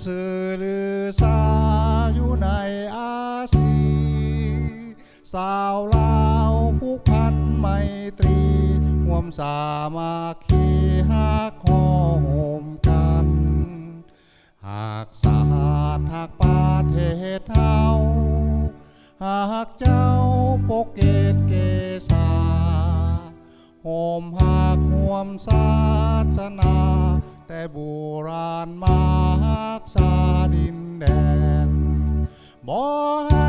ຊື່ລືຊາຢູ່ໃນອາຊີ ຊາວລາວຜູກພັນໄມຕີ ຮ່ວມສາມັກຄີຮັກຫໍ່ໂຮມກັນ ຮັກຊາດຮັກປະເທດເຮົາ ຮັກເຈົ້າປົກເກດເກສາ ຮ່ວມຮັກຮ່ວມສາສະໜາ ແຕ່ບູຮານມາຮັກສາດິນແດນ ບໍ່ໃຫ້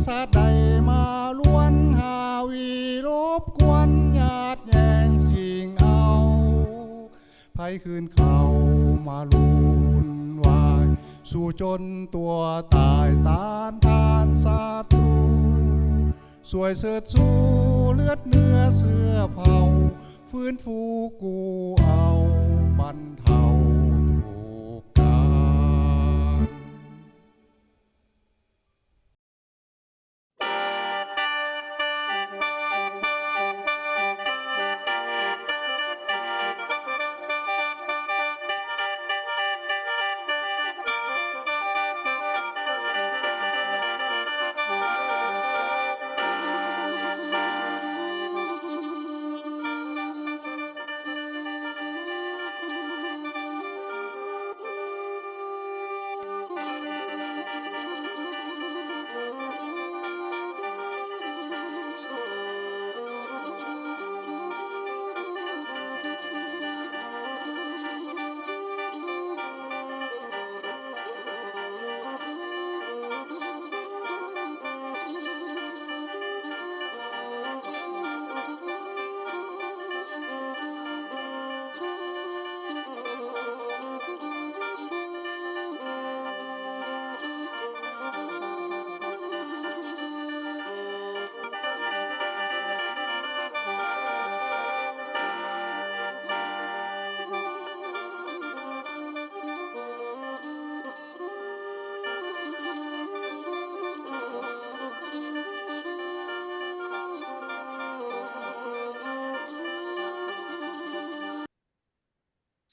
ຊາດໃດມາລວນຫາວີລົບກວນຍາດແຍ່ງຊິງເອົາ ໃຜຄືນເຂົ້າມາວຸ່ນວາຍ ສູ້ຈົນຕົວຕາຍຕ້ານທານສັດຕູ ຊ່ວຍເຊີດຊູເລືອດເນື້ອເຊື້ອເຜົ່າ ຟື້ນຟູກູ້ເອົາບັນເທົາທຸກການ.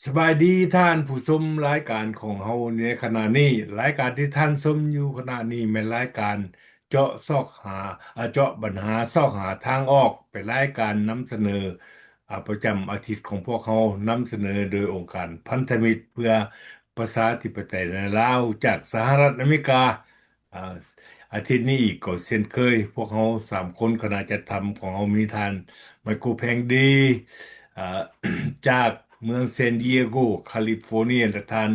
ສະບາຍດີທ່ານຜູ້ຊົມລາຍການຂອງເຮົາໃນຂະນະນີ້. ລາຍການທີ່ທ່ານຊົມຢູ່ຂະນະນີ້ແມ່ນລາຍການເຈາະຊອກຫາ ອາ ເຈາະບັນຫາຊອກຫາທາງອອກ, ເປັນລາຍການນຳສະເໜີ ອາ ປະຈຳອາທິດຂອງພວກເຮົາ, ນຳສະເໜີໂດຍອົງການພັນທະມິດເພື່ອປະຊາທິປະໄຕໃນລາວ ຈາກສະຫະລັດອາເມລິກາ. ອາ ອາທິດນີ້ອີກກໍເຊັ່ນເຄີຍ, ພວກເຮົາສາມຄົນ ຄະນະຈັດທຳຂອງເຮົາມີທ່ານ ໄມໂກ ແພງດີ ອາ ຈາກເມືອງ San Diego California ແລະ ທ່ານ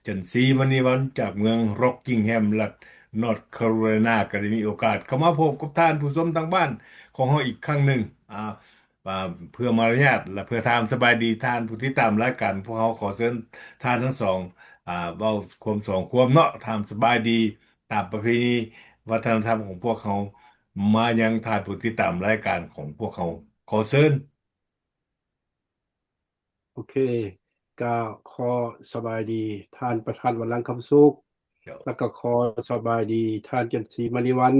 ຈັນສີ ມະນີວັນ ຈາກເມືອງ Rockingham ລັດ North Carolina ກໍໄດ້ມີໂອກາດເຂົ້າມາພົບກັບທ່ານຜູ້ຊົມທາງບ້ານຂອງເຮົາອີກຄັ້ງໜຶ່ງ. ອາ ອາ ເພື່ອມາລະຍາດ ແລະ ເພື່ອຖາມສະບາຍດີທ່ານຜູ້ຕິດຕາມລາຍການພວກເຮົາ. ຂໍເຊີນທ່ານທັງສອງ ອາ ເວົ້າຄວາມສອງຄວາມເນາະ, ຖາມສະບາຍດີຕາມປະເພນີວັດທະນະທຳຂອງພວກເຮົາມາຍັງທ່ານຜູ້ຕິດຕາມລາຍການຂອງພວກເຮົາ. ຂໍເຊີນ. ໂອເຄ, ກະຂໍສະບາຍດີທ່ານປະທານວັນລັງຄຳສຸກ, ແລ້ວກະຂໍສະບາຍດີທ່ານຈັນສີ ມະນີວັນ,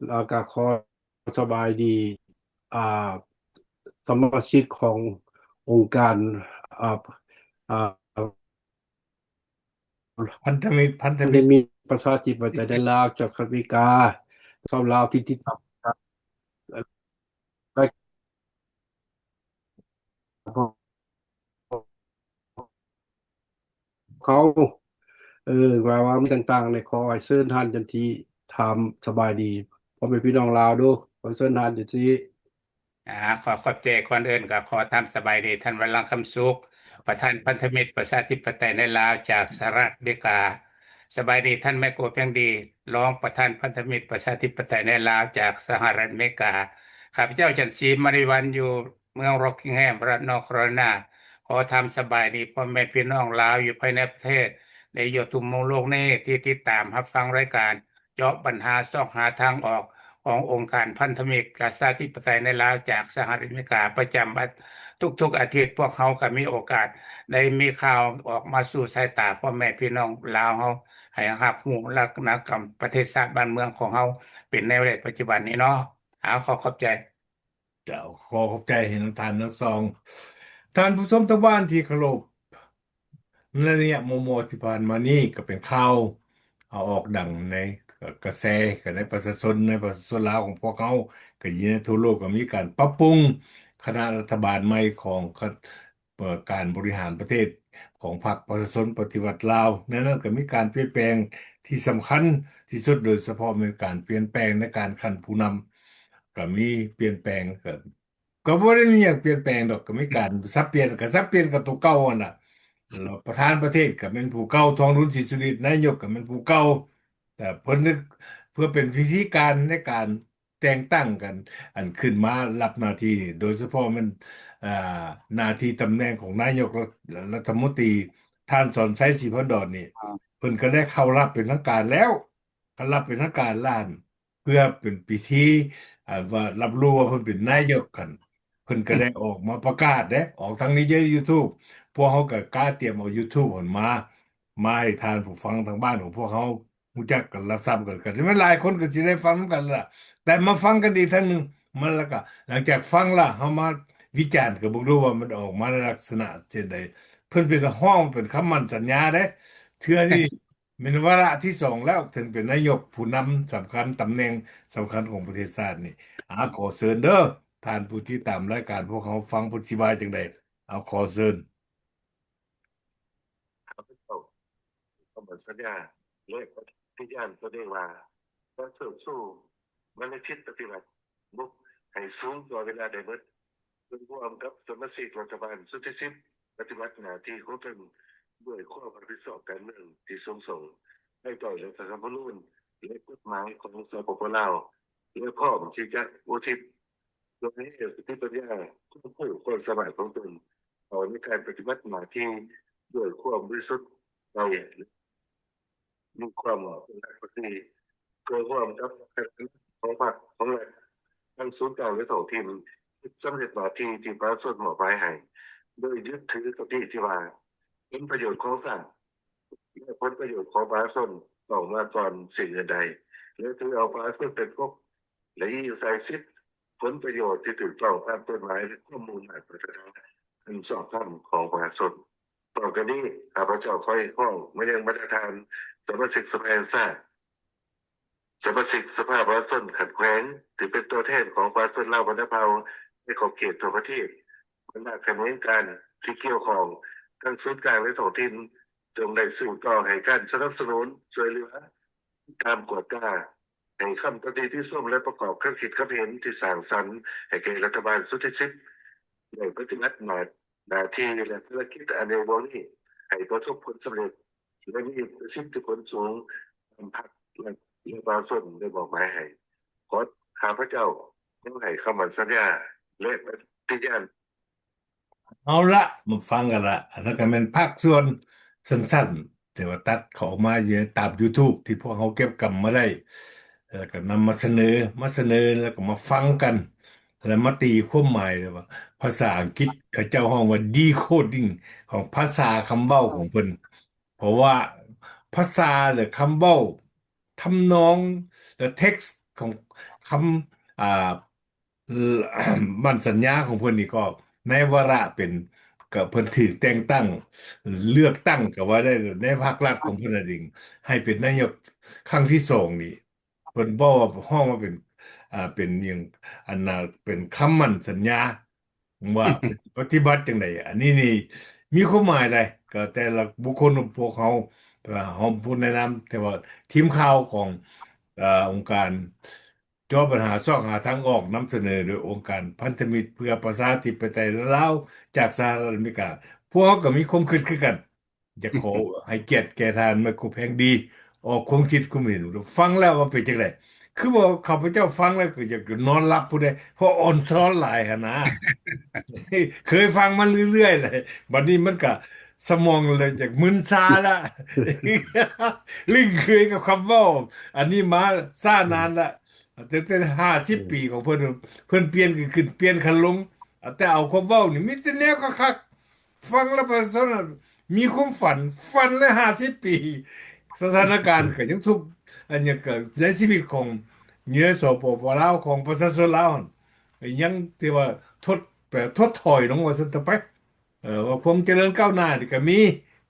ແລ້ວກະຂໍ ສະບາຍດີ ອາ ສະມາຊິກຂອງອົງການ ອາ ອາ ພັນທະມິດ ພັນທະມິດ ພັນທະມິດປະຊາທິປະໄຕໃນລາວ ຈາກສະຫະລັດອາເມລິກາ ຊາວລາວທີ່ຕິດຕາມ ເຂົາ ເອີ ວ່າ ວ່າມີຕ່າງໆ ນີ້ ຂໍໃຫ້ເຊີນທ່ານຈັນສີຖາມສະບາຍດີພໍ່ແມ່ພີ່ນ້ອງລາວດູ. ຂໍເຊີນທ່ານຈັນສີ. ອາ ຂໍຂອບໃຈ. ກ່ອນອື່ນກໍຂໍຖາມສະບາຍດີທ່ານ ວັນລັງຄຳສຸກ ປະທານພັນທະມິດປະຊາທິປະໄຕໃນລາວ ຈາກສະຫະລັດອາເມລິກາ. ສະບາຍດີທ່ານ ໄມໂກ ແພງດີ ລອງປະທານພັນທະມິດປະຊາທິປະໄຕໃນລາວ ຈາກສະຫະລັດອາເມລິກາ. ຂ້າພະເຈົ້າ ຈັນສີ ມະນີວັນ ຢູ່ ເມືອງ Rockingham ລັດ North Carolina. ຂໍຖາມສະບາຍດີພໍ່ແມ່ພີ່ນ້ອງລາວຢູ່ພາຍໃນປະເທດ ແລະ ຢູ່ທົ່ວໂລກນີ້ ທີ່ຕິດຕາມຮັບຟັງລາຍການເຈາະບັນຫາຊອກຫາທາງອອກຂອງອົງການພັນທະມິດປະຊາທິປະໄຕໃນລາວ ຈາກສະຫະລັດອາເມລິກາ ປະຈຳອາ ທຸກໆອາທິດ. ພວກເຮົາກໍມີໂອກາດໄດ້ມີຂ່າວອອກມາສູ່ສາຍຕາພໍ່ແມ່ພີ່ນ້ອງລາວເຮົາໃຫ້ຮັບຮູ້ ລັກນະກຳປະເທດຊາດບ້ານເມືອງຂອງເຮົາເປັນແນວໃດປັດຈຸບັນນີ້ເນາະ. ເອົາ ຂໍຂອບໃຈ. ເຈົ້າ ຂໍຂອບໃຈໃຫ້ນຳທ່ານທັງສອງ. ທ່ານຜູ້ຊົມທາງບ້ານທີ່ເຄົາລົບ, ໃນໄລຍະມໍ່ໆທີ່ຜ່ານມານີ້ກໍເປັນຂ່າວ ເອົາອອກດັງໃນກະແສ ໃນປະຊາຊົນ ໃນປະຊາຊົນລາວຂອງພວກເຮົາ ກໍຢູ່ໃນທົ່ວໂລກ ກໍມີການປັບປຸງຄະນະລັດຖະບານໃໝ່ຂອງ ເອີ ການບໍລິຫານປະເທດຂອງພັກປະຊາຊົນປະຕິວັດລາວ. ໃນນັ້ນກໍມີການປ່ຽນແປງທີ່ສຳຄັນທີ່ສຸດ ໂດຍສະເພາະແມ່ນການປ່ຽນແປງໃນການຂັ້ນຜູ້ນຳ ກໍມີປ່ຽນແປງ ກໍ ກໍບໍ່ໄດ້ມີຫຍັງປ່ຽນແປງດອກ ກໍມີການສັບປ່ຽນ ກໍສັບປ່ຽນກັບຕົວເກົ່າຫັ້ນລະ. ແລ້ວປະທານປະເທດກໍແມ່ນຜູ້ເກົ່າ ທອງລຸນ ສີສຸລິດ ນາຍົກກໍແມ່ນຜູ້ເກົ່າ ແຕ່ເພິ່ນ ເພື່ອເປັນພິທີການໃນການແຕ່ງຕັ້ງກັນ ອັນຂຶ້ນມາຮັບໜ້າທີ່ ໂດຍສະເພາະແມ່ນ ອ່າ ໜ້າທີ່ຕຳແໜ່ງຂອງນາຍົກລັດ ລັດຖະມົນຕີ ທ່ານ ສອນໄຊ ສີພັນດອນນີ້ ເພິ່ນກໍໄດ້ເຂົ້າຮັບເປັນທາງການແລ້ວ ເຂົ້າຮັບເປັນທາງການລະ ເພື່ອເປັນພິທີ ອ່າ ວ່າຮັບຮູ້ວ່າເພິ່ນເປັນນາຍົກຫັ້ນ ເພິ່ນກໍໄດ້ອອກມາປະກາດເດ້ ອອກທາງນີ້ຢູ່ YouTube ພວກເຮົາກໍກະຕຽມເອົາ YouTube ຫັ້ນມາ ມາໃຫ້ທ່ານຜູ້ຟັງທາງບ້ານຂອງພວກເຮົາຮູ້ຈັກກັນ ຮັບຊາບກັນ ກໍຊິແມ່ນຫຼາຍຄົນກໍຊິໄດ້ຟັງນຳກັນລະ ແຕ່ມາຟັງກັນອີກຄັ້ງໜຶ່ງ ມັນລະກະ ຫຼັງຈາກຟັງລະ ເຮົາມາວິຈານກັນເບິ່ງດູວ່າມັນອອກມາໃນລັກສະນະເຊັ່ນໃດ. ເພິ່ນເປັນ ຮ້ອງເປັນຄຳໝັ້ນສັນຍາເດ້ ເທື່ອນີ້ ແມ່ນວາລະທີສອງແລ້ວ ເຖິງເປັນນາຍົກຜູ້ນຳສຳຄັນ ຕຳແໜ່ງສຳຄັນຂອງປະເທດຊາດນີ້. ອາ ຂໍເຊີນເດີ ທ່ານຜູ້ຕິດຕາມລາຍການພວກເຮົາຟັງ ເພິ່ນຊິວ່າຈັ່ງໃດ? ເອົາ ຂໍເຊີນ. ຂ້າພະເຈົ້າ ຄຳໝັ້ນສັນຍາ ແລະ ປະຕິຍານຕົນເອງວ່າ ຈະເຊີດຊູ ມາໃນທິດປະຕິວັດ ບຸກໃຫ້ສູງກວ່າເວລາໃດໝົດ, ເຊິ່ງຮ່ວມກັບສະມາຊິກລັດຖະບານຊຸດທີສິບ ປະຕິບັດໜ້າທີ່ຂອງຕົນດ້ວຍຄວາມຮັບຜິດຊອບການເມືອງທີ່ສູງສົ່ງ ພາຍໃຕ້ລັດຖະທຳມະນູນ ແລະ ກົດໝາຍຂອງ ສປປ ລາວ ແລະ ພ້ອມທີ່ຈະອຸທິດຕົວໃຫ້ສະຕິປັນຍາ ຄວາມຮູ້ຄວາມສາມາດຂອງຕົນ ເຂົ້າໃນການປະຕິບັດໜ້າທີ່ດ້ວຍຄວາມບໍລິສຸດໃຈ ມີຄວາມຈົງຮັກພັກດີ ເພື່ອຮ່ວມກັບຄະນະຂອງພັກຂອງລັດ ທັງສູນກາງ ແລະ ທ້ອງຖິ່ນ ເຮັດສຳເລັດໜ້າທີ່ທີ່ປະຊາຊົນມອບໝາຍໃຫ້ ໂດຍຍຶດຖືຄະຕິທີ່ວ່າ ຜົນປະໂຫຍດຂອງຊາດ ແລະ ຜົນປະໂຫຍດຂອງປະຊາຊົນຕ້ອງມາກ່ອນສິ່ງອື່ນໃດ ແລະ ຖືເອົາປະຊາຊົນເປັນປົກ ແລະ ອີງໃສ່ສິດຜົນປະໂຫຍດທີ່ຖືກຕ້ອງຕາມກົດໝາຍ ແລະ ຄວາມມຸ່ງມາດປາດຖະໜາອັນຊອບທຳຂອງປະຊາຊົນ. ພ້ອມກັນນີ້ ຂ້າພະເຈົ້າຂໍຮຽກຮ້ອງມາຍັງບັນດາທ່ານສະມາຊິກສະພາແຫ່ງຊາດ, ສະມາຊິກສະພາປະຊາຊົນຂັ້ນແຂວງ ທີ່ເປັນຕົວແທນຂອງປະຊາຊົນລາວບັນດາເຜົ່າໃນຂອບເຂດທົ່ວປະເທດ, ບັນດາຂະແໜງການທີ່ກ່ຽວຂ້ອງ ທັງສູນກາງ ແລະ ທ້ອງຖິ່ນ ຈົ່ງໄດ້ສືບຕໍ່ໃຫ້ການສະໜັບສະໜູນຊ່ວຍເຫຼືອ ຕິດຕາມກວດກາ ໃຫ້ຄຳຕຳໜິຕິຊົມ ແລະ ປະກອບຄຳຄິດຄຳເຫັນທີ່ສ້າງສັນໃຫ້ແກ່ລັດຖະບານຊຸດທີສິບ ໄດ້ປະຕິບັດໜ້າ ໜ້າທີ່ ແລະ ພາລະກິດອັນໃຫຍ່ຫຼວງນີ້ ໃຫ້ປະສົບຜົນສຳເລັດ ແລະ ມີປະສິດທິຜົນສູງຕາມພັກ ແລະ ປະຊາຊົນໄດ້ມອບໝາຍໃຫ້. ຂໍ ຂ້າພະເຈົ້າຂໍໃຫ້ຄຳໝັ້ນສັນຍາ ແລະ ປະຕິຍານ ເອົາລະ ມາຟັງກັນລະ ອັນນັ້ນກໍແມ່ນພາກສ່ວນສັ້ນໆ ທີ່ວ່າຕັດເຂົ້າມາຢູ່ໃນຕາມ YouTube ທີ່ພວກເຮົາເກັບກຳມາໄດ້ ແລ້ວກໍນຳມາສະເໜີ ມາສະເໜີ ແລ້ວກໍມາຟັງກັນ ແລ້ວມາຕີຄວາມໝາຍວ່າ ພາສາອັງກິດເຂົາເຈົ້າຮ້ອງວ່າ decoding ຂອງພາສາຄຳເວົ້າຂອງເພິ່ນ ເພາະວ່າພາສາ ຫຼື ຄຳເວົ້າ ທຳນອງ ແລະ text ຂອງຄຳ ອ່າ ໝັ້ນສັນຍາຂອງເພິ່ນນີ້ກໍໃນວາລະເປັນ ກໍເພິ່ນຖືກແຕ່ງຕັ້ງ ເລືອກຕັ້ງກໍວ່າໄດ້ ໃນພາກລັດຂອງເພິ່ນນັ້ນເອງ ໃຫ້ເປັນນາຍົກຄັ້ງທີສອງນີ້ ເພິ່ນເວົ້າ ຮ້ອງວ່າເປັນ ອ່າ ເປັນຫຍັງ ອັນນ່າ ເປັນຄຳໝັ້ນສັນຍາ ວ່າປະຕິບັດຈັ່ງໃດ ອັນນີ້ນີ້ມີຄວາມໝາຍໃດ ກໍແຕ່ລະບຸກຄົນຂອງພວກເຮົາ ເຮົາຜູ້ແນະນຳ ແຕ່ວ່າທີມຂ່າວຂອງ ເອີ ອົງການເຈາະບັນຫາຊອກຫາທາງອອກ ນຳສະເໜີໂດຍອົງການພັນທະມິດເພື່ອປະຊາທິປະໄຕລາວ ຈາກສະຫະລັດອາເມລິກາ ພວກເຮົາກໍມີຄວາມຄິດຄືກັນ ຢາກຂໍໃຫ້ກຽດແກ່ທ່ານໄມໂຄແພງດີ ອອກຄວາມຄິດຄວາມເຫັນ ຟັງແລ້ວວ່າເປັນຈັ່ງໃດ? ຄືວ່າຂ້າພະເຈົ້າຟັງແລ້ວກໍຢາກນອນຫຼັບພຸ້ນເດ້ ເພາະອ່ອນຊ້ອນຫຼາຍຫັ້ນນາ ເຄີຍຟັງມາເລື້ອຍໆແລ້ວ ບັດນີ້ມັນກະສະໝອງລະຢາກມຶນຊາລະ ລຶ້ງເຄີຍກັບຄຳເວົ້າ ອັນນີ້ມາຊ້ານານລະ ຕັ້ງແຕ່ຫ້າສິບປີຂອງເພິ່ນ ເພິ່ນປ່ຽນຂຶ້ນປ່ຽນຂັ້ນລົງ ແຕ່ເອົາຄວາມເວົ້ານີ້ມີແຕ່ແນວຄັກໆ ຟັງແລ້ວປະຊາຊົນມີຄວາມຝັນ ຝັນແລ້ວຫ້າສິບປີ ສະຖານະການກໍຍັງທຸກ ອັນຫຍັງກໍໃນຊີວິດຂອງຢູ່ໃນ ສປປ ລາວ ຂອງປະຊາຊົນລາວຫັ້ນ ຍັງຖືວ່າທົດ ແປ ທົດຖອຍລົງວ່າຊັ້ນເຖາະໄປ ເອີ ວ່າຄວາມຈະເລີນກ້າວໜ້ານີ້ກໍມີ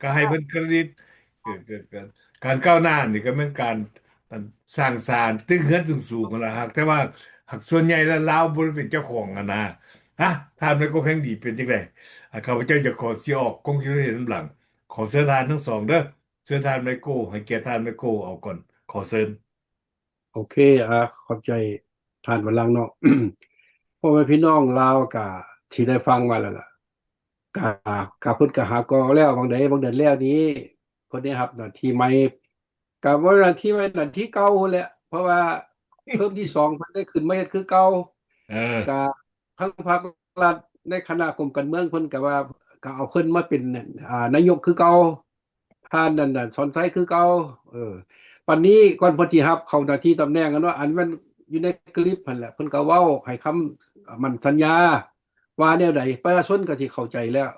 ກໍໃຫ້ເພິ່ນເຄຣດິດ ເກີດ ເກີດ ເກີດ ການກ້າວໜ້ານີ້ກໍແມ່ນການສ້າງສານຕຶກເຮືອນສູງໆຫັ້ນລະ ຫາກແຕ່ວ່າ ຫາກສ່ວນໃຫຍ່ແລ້ວລາວບໍ່ໄດ້ເປັນເຈົ້າຂອງຫັ້ນນະ. ຮະ ທ່ານໄມໂກແພງດີເປັນຈັ່ງໃດ? ອາ ຂ້າພະເຈົ້າຈະຂໍຊິອອກຄວາມຄິດເຫັນນຳຫຼັງ. ຂໍເຊີນທ່ານທັງສອງເດີ້. ເຊີນທ່ານໄມໂກ ໃຫ້ກຽດທ່ານໄມໂກເອົາກ່ອນ. ຂໍເຊີນ. ໂອເຄ ອາ ຂອບໃຈທ່ານບັນລັງເນາະ. ພໍ່ແມ່ພີ່ນ້ອງລາວກະທີ່ໄດ້ຟັງມາແລ້ວລະ ກະ ກະເພິ່ນກະຫາກໍແລ້ວ ຫວ່າງໃດ ຫວ່າງເດືອນແລ້ວນີ້ ເພິ່ນໄດ້ຮັບໜ້າທີ່ໃໝ່ ກະບໍ່ໜ້າທີ່ໃໝ່ ໜ້າທີ່ເກົ່າຫັ້ນແຫຼະ ເພາະວ່າເທີມທີສອງເພິ່ນໄດ້ຂຶ້ນມາເຮັດຄືເກົ່າ. ເອີ ກະທາງພາກລັດໃນຄະນະກົມການເມືອງເພິ່ນກະວ່າ ກະເອົາເພິ່ນມາເປັນ ອາ ນາຍົກຄືເກົ່າ. ທ່ານນັ້ນນະ ສອນໄຊ ຄືເກົ່າ. ເອີ ປານນີ້ກ່ອນເພິ່ນຊິຮັບເຂົ້າໜ້າທີ່ຕຳແໜ່ງ ອັນວ່າ ອັນແມ່ນຢູ່ໃນຄລິບຫັ້ນແຫຼະ ເພິ່ນກໍເວົ້າໃຫ້ຄຳໝັ້ນສັນຍາວ່າແນວໃດ ປະຊາຊົນກໍຊິເຂົ້າໃຈແລ້ວ.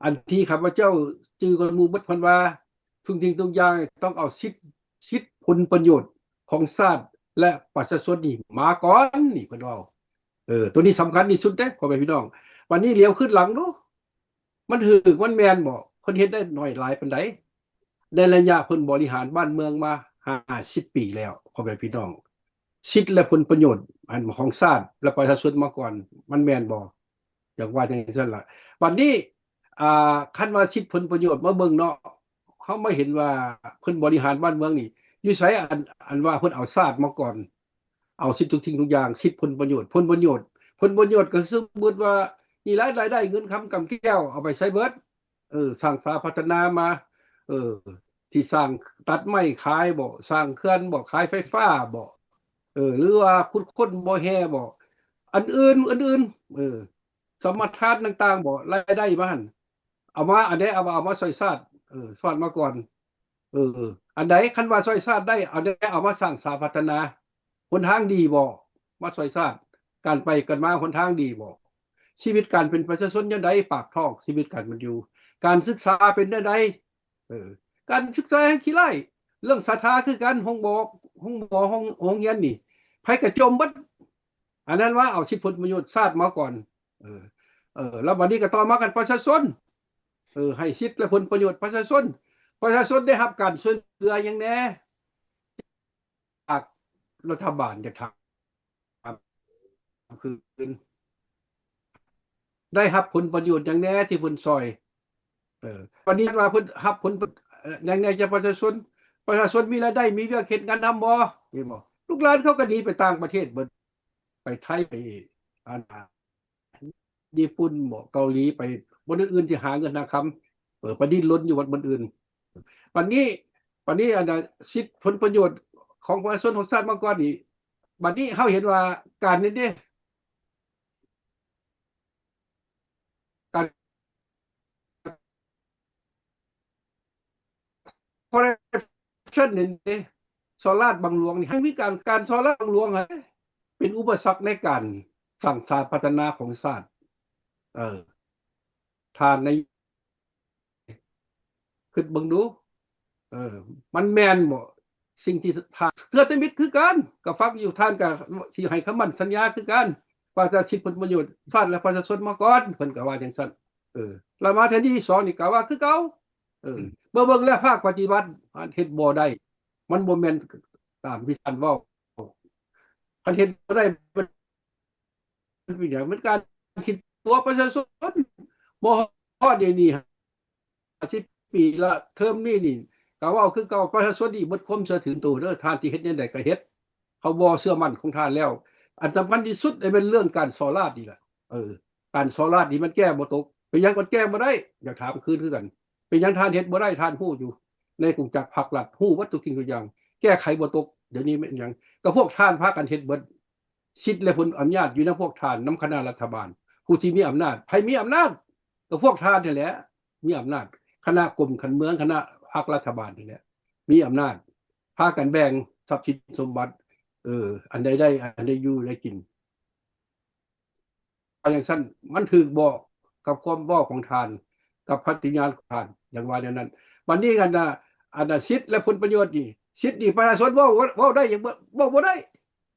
ອັນທີ່ຂ້າພະເຈົ້າຈື່ກ່ອນໝູ່ໝົດ ເພິ່ນວ່າທຸກສິ່ງທຸກຢ່າງຕ້ອງເອົາສິດ ສິດຜົນປະໂຫຍດຂອງຊາດ ແລະ ປະຊາຊົນນີ້ມາກ່ອນ ນີ້ເພິ່ນເວົ້າ. ເອີ ໂຕນີ້ສຳຄັນທີ່ສຸດເດ້ ພໍ່ແມ່ພີ່ນ້ອງ. ບັດນີ້ຫຼຽວຄືນຫຼັງດູ ມັນຖືກ ມັນແມ່ນບໍ່? ເພິ່ນເຮັດໄດ້ໜ້ອຍຫຼາຍປານໃດ? ໃນໄລຍະເພິ່ນບໍລິຫານບ້ານເມືອງມາຫ້າສິບປີແລ້ວ ພໍ່ແມ່ພີ່ນ້ອງ, ສິດ ແລະ ຜົນປະໂຫຍດ ອັນ ຂອງຊາດ ແລະ ປະຊາຊົນມາກ່ອນ ມັນແມ່ນບໍ່? ຢາກວ່າຈັ່ງຊັ້ນລະ. ບັດນີ້ ອ່າ ຄັນວ່າສິດຜົນປະໂຫຍດມາເບິ່ງເນາະ, ເຮົາມາເຫັນວ່າເພິ່ນບໍລິຫານບ້ານເມືອງນີ້ຢູ່ໃສ? ອັນ ອັນວ່າເພິ່ນເອົາຊາດມາກ່ອນ ເອົາສິດທຸກສິ່ງທຸກຢ່າງ, ສິດຜົນປະໂຫຍດ, ຜົນປະໂຫຍດ, ຜົນປະໂຫຍດກໍສົມມຸດວ່າມີລາຍໄດ້ ເງິນຄຳກຳແກ້ວ ເອົາໄປໃຊ້ເບິດ. ເອີ ສ້າງສາພັດທະນາມາ, ເອີ ທີ່ສ້າງຕັດໄມ້ຂາຍບໍ, ສ້າງເຂື່ອນບໍ, ຂາຍໄຟຟ້າບໍ, ເອີ ຫຼືວ່າຂຸດຄົ້ນບໍ່ແຮ່ບໍ, ອັນອື່ນ ອື່ນໆ ເອີ ສຳມະທານຕ່າງໆບໍ, ລາຍໄດ້ມາຫັ້ນ ເອົາມາ ອັນໃດ ເອົາ ເອົາມາຊ່ອຍຊາດ, ເອີ ຊາດມາກ່ອນ. ເອີ ອັນໃດ ຄັນວ່າຊ່ອຍຊາດໄດ້ ອັນໃດ ເອົາມາສ້າງສາພັດທະນາ. ຫົນທາງດີບໍ່? ມາຊ່ອຍຊາດ. ການໄປກັນມາ ຫົນທາງດີບໍ່? ຊີວິດການເປັນປະຊາຊົນແນວໃດ? ປາກທ້ອງ ຊີວິດການເປັນຢູ່. ການສຶກສາເປັນແນວໃດ? ເອີ ການສຶກສາແຮ່ງຂີ້ຮ້າຍ. ເລື່ອງສາທາຄືກັນ, ໂຮງໝໍ ໂຮງໝໍ ໂຮງ ໂຮງຮຽນນີ້ ໃຜກະຈົ່ມເບິດ. ອັນນັ້ນວ່າເອົາສິດຜົນປະໂຫຍດຊາດມາກ່ອນ. ເອີ ເອີ ແລ້ວບັດນີ້ກໍຕໍ່ມາກັນປະຊາຊົນ, ເອີ ໃຫ້ສິດ ແລະ ຜົນປະໂຫຍດປະຊາຊົນ. ປະຊາຊົນໄດ້ຮັບການຊ່ວຍເຫຼືອຫຍັງແດ່ຈາກລັດຖະບານ? ຢາກຖາມຄືນ ໄດ້ຮັບຜົນປະໂຫຍດຫຍັງແດ່ທີ່ເພິ່ນຊ່ອຍ? ເອີ ປະເດັນວ່າເພິ່ນຮັບຜົນຫຍັງແດ່ຈາກປະຊາຊົນ? ປະຊາຊົນມີລາຍໄດ້ ມີວຽກເຮັດງານທຳບໍ່? ເຫັນບໍ່? ລູກຫຼານເຂົາກໍໜີໄປຕ່າງປະເທດເບິດ, ໄປໄທ ໄປ ອັນ ຍີ່ປຸ່ນບໍ ເກົາຫຼີ ໄປບ່ອນອື່ນໆ ທີ່ຫາເງິນຫາຄຳ, ເອີ ໄປດີ້ນລົນຢູ່ບ່ອນອື່ນ. ບັດນີ້ ບັດນີ້ ອັນ ສິດຜົນປະໂຫຍດຂອງປະຊາຊົນຂອງຊາດມາກ່ອນນີ້ ບັດນີ້ເຮົາເຫັນວ່າການນີ້ເດ້ ການ ຄໍຣັບຊັນນີ້ເດ້ ສໍ້ລາດບັງຫຼວງນີ້ ໃຫ້ມີການ ການສໍ້ລາດບັງຫຼວງຫັ້ນເປັນອຸປະສັກໃນການສ້າງສາພັດທະນາຂອງຊາດ. ເອີ ທ່ານນາຍົກ ຄິດເບິ່ງດູ ເອີ ມັນແມ່ນບໍ່? ສິ່ງທີ່ທ່ານ ເທື່ອແຕ່ມິດຄືກັນ ກໍຟັງຢູ່, ທ່ານກໍຊິໃຫ້ຄຳໝັ້ນສັນຍາຄືກັນ ວ່າຈະສິດຜົນປະໂຫຍດຊາດ ແລະ ປະຊາຊົນມາກ່ອນ, ເພິ່ນກໍວ່າຈັ່ງຊັ້ນ. ເອີ ລະມາເທື່ອທີສອງນີ້ກໍວ່າຄືເກົ່າ. ເອີ ເບິ່ງ ເບິ່ງແລ້ວພາກປະຕິບັດເຮັດບໍ່ໄດ້, ມັນບໍ່ແມ່ນຕາມທີ່ທ່ານເວົ້າ. ຄັນເຮັດບໍ່ໄດ້ ມັນເປັນຫຍັງ? ມັນການຄິດຕົວະປະຊາຊົນ. ບໍ່ຮອດດຽວນີ້ ຫ້າສິບປີລະ ເທີມນີ້ນີ້ກໍເວົ້າຄືເກົ່າ, ປະຊາຊົນນີ້ເບິດຄວາມເຊື່ອຖືຕົວເດີ, ທ່ານຊິເຮັດແນວໃດກໍເຮັດ, ເຂົາບໍ່ເຊື່ອໝັ້ນຂອງທ່ານແລ້ວ. ອັນສຳຄັນທີ່ສຸດແມ່ນເລື່ອງການສໍ້ລາດນີ້ລະ. ເອີ ການສໍ້ລາດນີ້ມັນແກ້ບໍ່ຕົກ. ເປັນຫຍັງມັນແກ້ບໍ່ໄດ້? ຢາກຖາມຄືນຄືກັນ. ເປັນຫຍັງທ່ານເຮັດບໍ່ໄດ້? ທ່ານຮູ້ຢູ່ ໃນກົງຈັກພັກລັດ ຮູ້ເບິດທຸກສິ່ງທຸກຢ່າງ, ແກ້ໄຂບໍ່ຕົກ. ດຽວນີ້ແມ່ນຫຍັງ? ກໍພວກທ່ານພາກັນເຮັດເບິດ. ສິດ ແລະ ຜົນອຳນາດຢູ່ນຳພວກທ່ານ, ນຳຄະນະລັດຖະບານ, ຜູ້ທີ່ມີອຳນາດ. ໃຜມີອຳນາດ? ກໍພວກທ່ານຫັ້ນແຫຼະມີອຳນາດ. ຄະນະກົມການເມືອງ, ຄະນະພັກລັດຖະບານນີ້ແຫຼະມີອຳນາດ, ພາກັນແບ່ງຊັບສິນສົມບັດ, ເອີ ອັນໃດໄດ້ ອັນໃດຢູ່ໄດ້ກິນ. ວ່າຈັ່ງຊັ້ນ ມັນຖືກບໍ່ກັບຄວາມເວົ້າຂອງທ່ານ, ກັບຄຳປະຕິຍານຂອງທ່ານ? ຢ່າງວ່າແນວນັ້ນ. ບັດນີ້ ອັນນ່າ ອັນນ່າ ສິດ ແລະ ຜົນປະໂຫຍດນີ້, ສິດນີ້ປະຊາຊົນເວົ້າ ເວົ້າໄດ້ຫຍັງບໍ່? ເວົ້າບໍ່ໄດ້,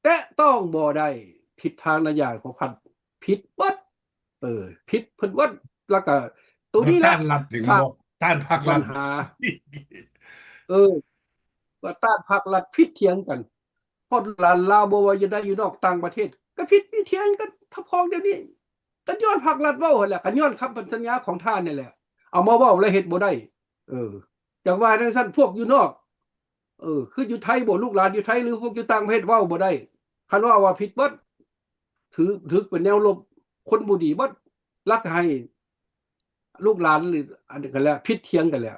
ແຕະຕ້ອງບໍ່ໄດ້. ທິດທາງນະຍາຍຂອງທ່ານຜິດເບິດ. ເອີ ຜິດເພິ່ນເບິດ. ແລ້ວກະໂຕນີ້ແຫຼະ ລັດນີ້ ສາມ ບໍ່ ຕ້ານພັກລັດ ບັນຫາ ເອີ ວ່າຕ້ານພັກລັດ ຜິດຖຽງກັນ. ຮອດຫຼານລາວ ບໍ່ວ່າຢູ່ໃນຢູ່ນອກຕ່າງປະເທດ ກໍຜິດມີຖຽງກັນທັບພ້ອງດຽວນີ້ ກໍຍ້ອນພັກລັດເວົ້າຫັ້ນແຫຼະ ກໍຍ້ອນຄຳພັນສັນຍາຂອງທ່ານນີ້ແຫຼະ ເອົາມາເວົ້າແລ້ວເຮັດບໍ່ໄດ້. ເອີ ຈັກວ່າຈັ່ງຊັ້ນ ພວກຢູ່ນອກ ເອີ ຄືຢູ່ໄທບໍ ລູກຫຼານຢູ່ໄທ ຫຼືພວກຢູ່ຕ່າງປະເທດເວົ້າບໍ່ໄດ້ ຄັນເວົ້າວ່າຜິດເບິດ ຖື ຖືເປັນແນວລົບ ຄົນບໍ່ດີເບິດ ລັກໃຫ້ລູກຫຼານ ຫຼືອັນນັ້ນກໍແລ້ວ ຜິດຖຽງກັນແລ້ວ.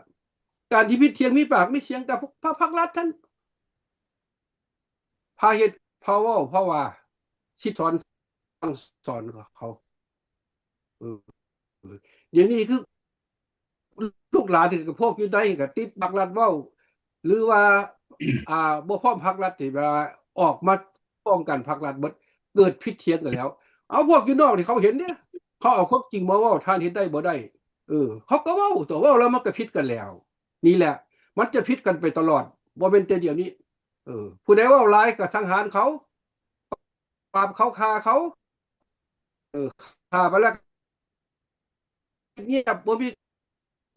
ການທີ່ຜິດຖຽງມີປາກມີສຽງກັບພາກລັດຫັ້ນ ພາເຮັດພາເວົ້າ ເພາະວ່າສິດສອນສັ່ງສອນເຂົາ ເອີ ດຽວນີ້ຄື ລູກຫຼານ ຄືພວກຢູ່ໃນກໍຕິດພັກລັດເວົ້າ ຫຼືວ່າ ອ່າ ບໍ່ພ້ອມພັກລັດ ທີ່ວ່າອອກມາປ້ອງກັນພັກລັດເບິດ ເກີດຜິດຖຽງກັນແລ້ວ. ເອົາ ພວກຢູ່ນອກນີ້ເຂົາເຫັນເດ້ ເຂົາເອົາຄວາມຈິງມາເວົ້າ ທ່ານເຮັດໄດ້ບໍ່ໄດ້ ເອີ ເຂົາກໍເວົ້າຕົວະ ເວົ້າແລ້ວມັນກໍຜິດກັນແລ້ວ. ນີ້ແຫຼະ ມັນຈະຜິດກັນໄປຕະຫຼອດ ບໍ່ແມ່ນແຕ່ດຽວນີ້. ເອີ ຜູ້ໃດເວົ້າຫຼາຍກໍສັງຫານເຂົາ ປາບເຂົາ ຂ້າເຂົາ ເອີ ຂ້າໄປແລ້ວ ງຽບ ບໍ່ມີ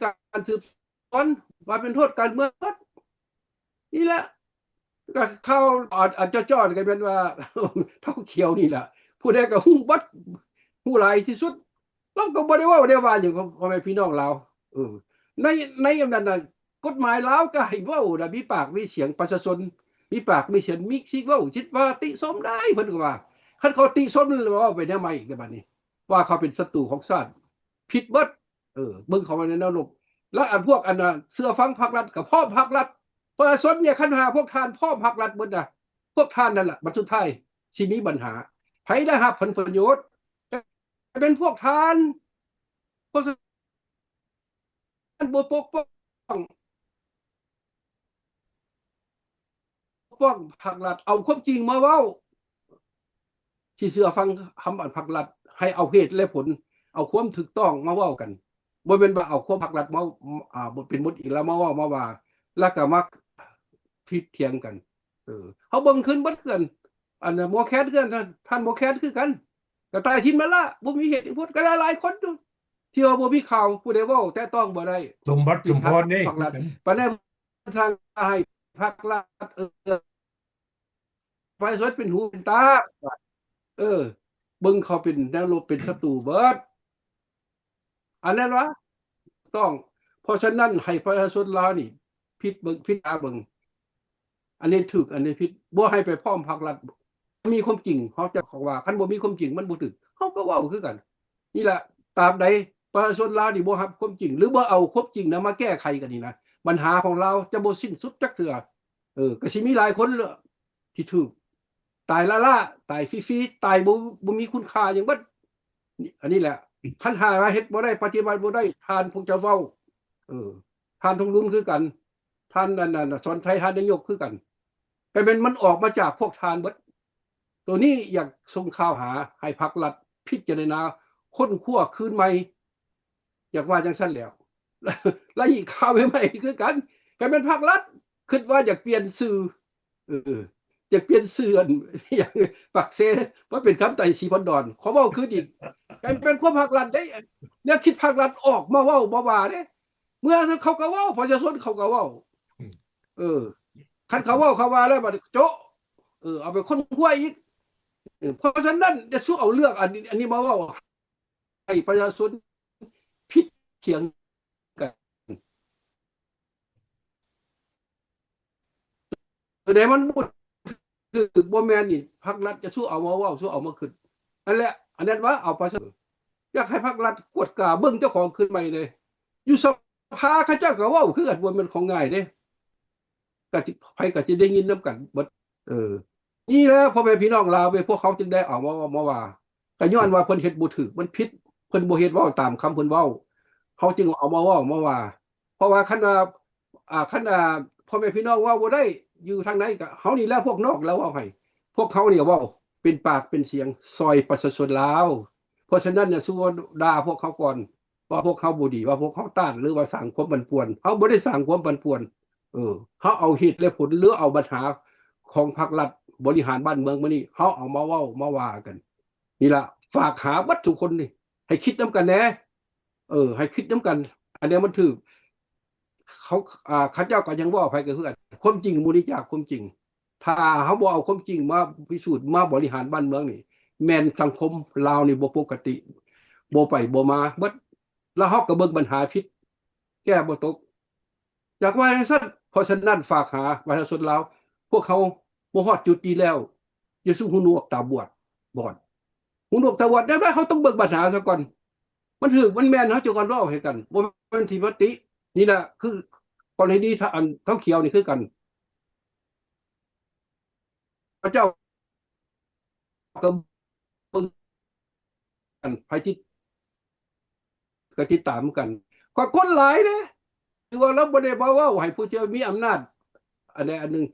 ການສືບສວນ ວ່າເປັນໂທດການເມືອງໝົດ. ນີ້ແຫຼະ ກໍຂ່າວ ອາ ອາ ຈ້ອໆ ກໍແມ່ນວ່າ ເທົ້າຂຽວນີ້ແຫຼະ ຜູ້ໃດກໍຮູ້ເບິດ ຮູ້ຫຼາຍທີ່ສຸດ. ລາວກໍບໍ່ໄດ້ເວົ້າໄດ້ວ່າຫຍັງ ພໍ່ແມ່ພີ່ນ້ອງລາວ. ເອີ ໃນ ໃນອັນນັ້ນນະ ກົດໝາຍລາວກໍໃຫ້ເວົ້ານະ ມີປາກມີສຽງ ປະຊາຊົນມີປາກມີສຽງ ມີສິດເວົ້າ ສິດວ່າຕິຊົມໄດ້ ເພິ່ນກໍວ່າ. ຄັນເຂົາຕິຊົມແລ້ວເວົ້າໄປແນວໃໝ່ອີກເດ້ ບັດນີ້ ວ່າເຂົາເປັນສັດຕູຂອງຊາດ ຜິດເບິດ. ເອີ ເບິ່ງເຂົາໄວ້ໃນແນວລົບ ແລ້ວອັນພວກອັນນ່າ ເຊື່ອຟັງພັກລັດກໍພ້ອມພັກລັດ. ປະຊາຊົນເນຍ ຄັນຫາກພວກທ່ານພ້ອມພັກລັດເບິດນະ ພວກທ່ານນັ້ນລະ ບັດສຸດທ້າຍຊິມີບັນຫາ. ໃຜໄດ້ຮັບຜົນປະໂຫຍດ ກໍເປັນພວກທ່ານ ເພາະສະນັ້ນບໍ່ປົກປ້ອງ ປົກປ້ອງພັກລັດ ເອົາຄວາມຈິງມາເວົ້າ ທີ່ເຊື່ອຟັງຄຳອັນພັກລັດ ໃຫ້ເອົາເຫດແລະຜົນ ເອົາຄວາມຖືກຕ້ອງມາເວົ້າກັນ ບໍ່ແມ່ນວ່າເອົາຄວາມພັກລັດມາ ອ່າ ເປັນບົດອີງແລ້ວມາເວົ້າມາວ່າ ແລ້ວກໍມາຜິດຖຽງກັນ. ເອີ ເຮົາເບິ່ງຄືນເບິດເຮືອນ ອັນໝໍແຄນເຮືອນ ທ່ານໝໍແຄນຄືກັນ ກໍຕາຍຖິ້ມແລ້ວລະ ບໍ່ມີເຫດມີຜົນ. ກໍຫຼາຍໆຄົນຢູ່ ທີ່ວ່າບໍ່ມີຂ່າວ ຜູ້ໃດເວົ້າແຕະຕ້ອງບໍ່ໄດ້ ສົມບັດສົມພອນເດ້ ປານໃດ ທາງໃຫ້ພັກລັດ ເອີ ປະຊາຊົນເປັນຫູເປັນຕາ ເອີ ເບິ່ງເຂົາເປັນແນວລົບ ເປັນສັດຕູເບິດ ອັນນັ້ນຫວາ ຕ້ອງ. ເພາະສະນັ້ນ ໃຫ້ປະຊາຊົນລາວນີ້ ພິດເບິ່ງ ພິຈາລະນາເບິ່ງ ອັນນີ້ຖືກ ອັນນີ້ຜິດ ບໍ່ໃຫ້ໄປພ້ອມພັກລັດ. ມີຄວາມຈິງ ເຮົາຈະເວົ້າວ່າ ຄັນບໍ່ມີຄວາມຈິງ ມັນບໍ່ຖືກ ເຮົາກໍເວົ້າຄືກັນ. ນີ້ລະ ຕາບໃດປະຊາຊົນລາວນີ້ບໍ່ຮັບຄວາມຈິງ ຫຼືບໍ່ເອົາຄວາມຈິງນຳມາແກ້ໄຂກັນນີ້ນະ ບັນຫາຂອງລາວຈະບໍ່ສິ້ນສຸດຈັກເທື່ອ. ເອີ ກໍຊິມີຫຼາຍຄົນທີ່ຖືກຕາຍລ້າໆ ຕາຍຟຣີໆ ຕາຍບໍ່ ບໍ່ມີຄຸນຄ່າຫຍັງເບິດ. ອັນນີ້ແຫຼະ ຄັນຫາກວ່າເຮັດບໍ່ໄດ້ ປະຕິບັດບໍ່ໄດ້ ທ່ານພວກເຈົ້າເວົ້າ ເອີ ທ່ານທອງລຸນຄືກັນ ທ່ານ ອັນນັ້ນ ສອນໄຊ ທ່ານນາຍົກຄືກັນ ກໍແມ່ນມັນອອກມາຈາກພວກທ່ານເບິດ. ໂຕນີ້ຢາກສົ່ງຂ່າວຫາ ໃຫ້ພັກລັດພິຈາລະນາຄົ້ນຄວ້າຄືນໃໝ່ ຢາກວ່າຈັ່ງຊັ້ນແຫຼ້ວ. ລະອີກຂ່າວໃໝ່ໆຄືກັນ ກໍແມ່ນພັກລັດຄິດວ່າຢາກປ່ຽນຊື່ ເອີ ຢາກປ່ຽນຊື່ອັນຫຍັງ ປາກເຊ ມາເປັນຄຳໄຕ ສີພັນດອນ. ຂໍເວົ້າຄືນອີກ ກໍແມ່ນຄວາມພັກລັດເດ້ ແນວຄິດພັກລັດອອກມາເວົ້າມາວ່າເດ້. ເມື່ອເຂົາກໍເວົ້າ ປະຊາຊົນເຂົາກໍເວົ້າ ເອີ ຄັນເຂົາເວົ້າເຂົາວ່າແລ້ວ ບາດໂຈະ ເອີ ເອົາໄປຄົ້ນຄວ້າອີກ. ເພາະສະນັ້ນ ຢ່າສູ່ເອົາເລື່ອງອັນນີ້ ອັນນີ້ມາເວົ້າ ໃຫ້ປະຊາຊົນຜິດຖຽງກັນ ໂຕໃດມັນບໍ່ຖືກບໍ່ແມ່ນນີ້ ພັກລັດຈະສູ້ເອົາມາເວົ້າ ສູ້ເອົາມາຄິດ. ອັນແຫຼະ ອັນນັ້ນວ່າເອົາປະຊາຊົນ ຢາກໃຫ້ພັກລັດກວດກາເບິ່ງເຈົ້າຂອງຄືນໃໝ່ເດ້. ຢູ່ສະພາເຂົາເຈົ້າກໍເວົ້າຄືກັນ ບໍ່ແມ່ນຂອງງ່າຍເດ້. ກໍຊິ ໃຜກໍຊິໄດ້ຍິນນຳກັນເບິດ. ເອີ ນີ້ແຫຼະ ພໍ່ແມ່ພີ່ນ້ອງລາວເວີຍ ພວກເຮົາຈຶ່ງໄດ້ເອົາມາເວົ້າມາວ່າ ກໍຍ້ອນວ່າເພິ່ນເຮັດບໍ່ຖືກ ມັນຜິດ ເພິ່ນບໍ່ເຮັດເວົ້າຕາມຄຳເພິ່ນເວົ້າ ເຮົາຈຶ່ງເອົາມາເວົ້າມາວ່າ. ເພາະວ່າຄັນວ່າ ອ່າ ຄັນ ອ່າ ພໍ່ແມ່ພີ່ນ້ອງເວົ້າບໍ່ໄດ້ ຢູ່ທາງໃນກໍເຮົານີ້ແຫຼະ ພວກນອກແລ້ວເວົ້າໃຫ້ ພວກເຮົານີ້ເວົ້າເປັນປາກເປັນສຽງຊ່ອຍປະຊາຊົນລາວ. ເພາະສະນັ້ນ ຢ່າສູ່ວ່າດ່າພວກເຮົາກ່ອນ ວ່າພວກເຮົາບໍ່ດີ ວ່າພວກເຮົາຕ້ານ ຫຼືວ່າສ້າງຄວາມປັ່ນປ່ວນ. ເຮົາບໍ່ໄດ້ສ້າງຄວາມປັ່ນປ່ວນ ເອີ ເຮົາເອົາເຫດແລະຜົນ ຫຼືເອົາບັນຫາຂອງພັກລັດບໍລິຫານບ້ານເມືອງມື້ນີ້ ເຮົາເອົາມາເວົ້າມາວ່າກັນ. ນີ້ລະ ຝາກຫາເບິດທຸກຄົນນີ້ ໃຫ້ຄິດນຳກັນແດ່ ເອີ ໃຫ້ຄິດນຳກັນ ອັນໃດມັນຖືກ ເຂົາ ອ່າ ເຂົາເຈົ້າກໍຍັງເວົ້າ ໃຜກໍຄືກັນ ຄວາມຈິງບໍ່ໜີຈາກຄວາມຈິງ. ຖ້າເຮົາບໍ່ເອົາຄວາມຈິງມາພິສູດ ມາບໍລິຫານບ້ານເມືອງນີ້ ແມ່ນສັງຄົມລາວນີ້ບໍ່ປົກກະຕິ ບໍ່ໄປບໍ່ມາເບິດ ແລ້ວເຮົາກໍເບິ່ງບັນຫາຜິດ ແກ້ບໍ່ຕົກ ຢາກວ່າຈັ່ງຊັ້ນ. ເພາະສະນັ້ນ ຝາກຫາປະຊາຊົນລາວ ພວກເຮົາບໍ່ຮອດຈຸດນີ້ແລ້ວ ຢ່າສູ່ຫູໜວກຕາບວດ ບອດ ຫູໜວກຕາບອດ. ແນວໃດເຮົາຕ້ອງເບິ່ງບັນຫາຊະກ່ອນ ມັນຖືກມັນແມ່ນ ເຮົາຈຶ່ງຄ່ອຍເວົ້າໃຫ້ກັນ ບໍ່ແມ່ນຊິມາຕິ. ນີ້ລະຄືກໍລະນີ ອັນເຂົາຂຽວນີ້ຄືກັນ ເຂົາເຈົ້າກໍເບິ່ງກັນ ໃຜຕິດ ກໍຕິດຕາມກັນ ກໍຄົນຫຼາຍເດ້ ຖືວ່າລາວບໍ່ໄດ້ມາເວົ້າໃຫ້ຜູ້ທີ່ມີອຳນາດອັນໃດອັນໜຶ່ງ.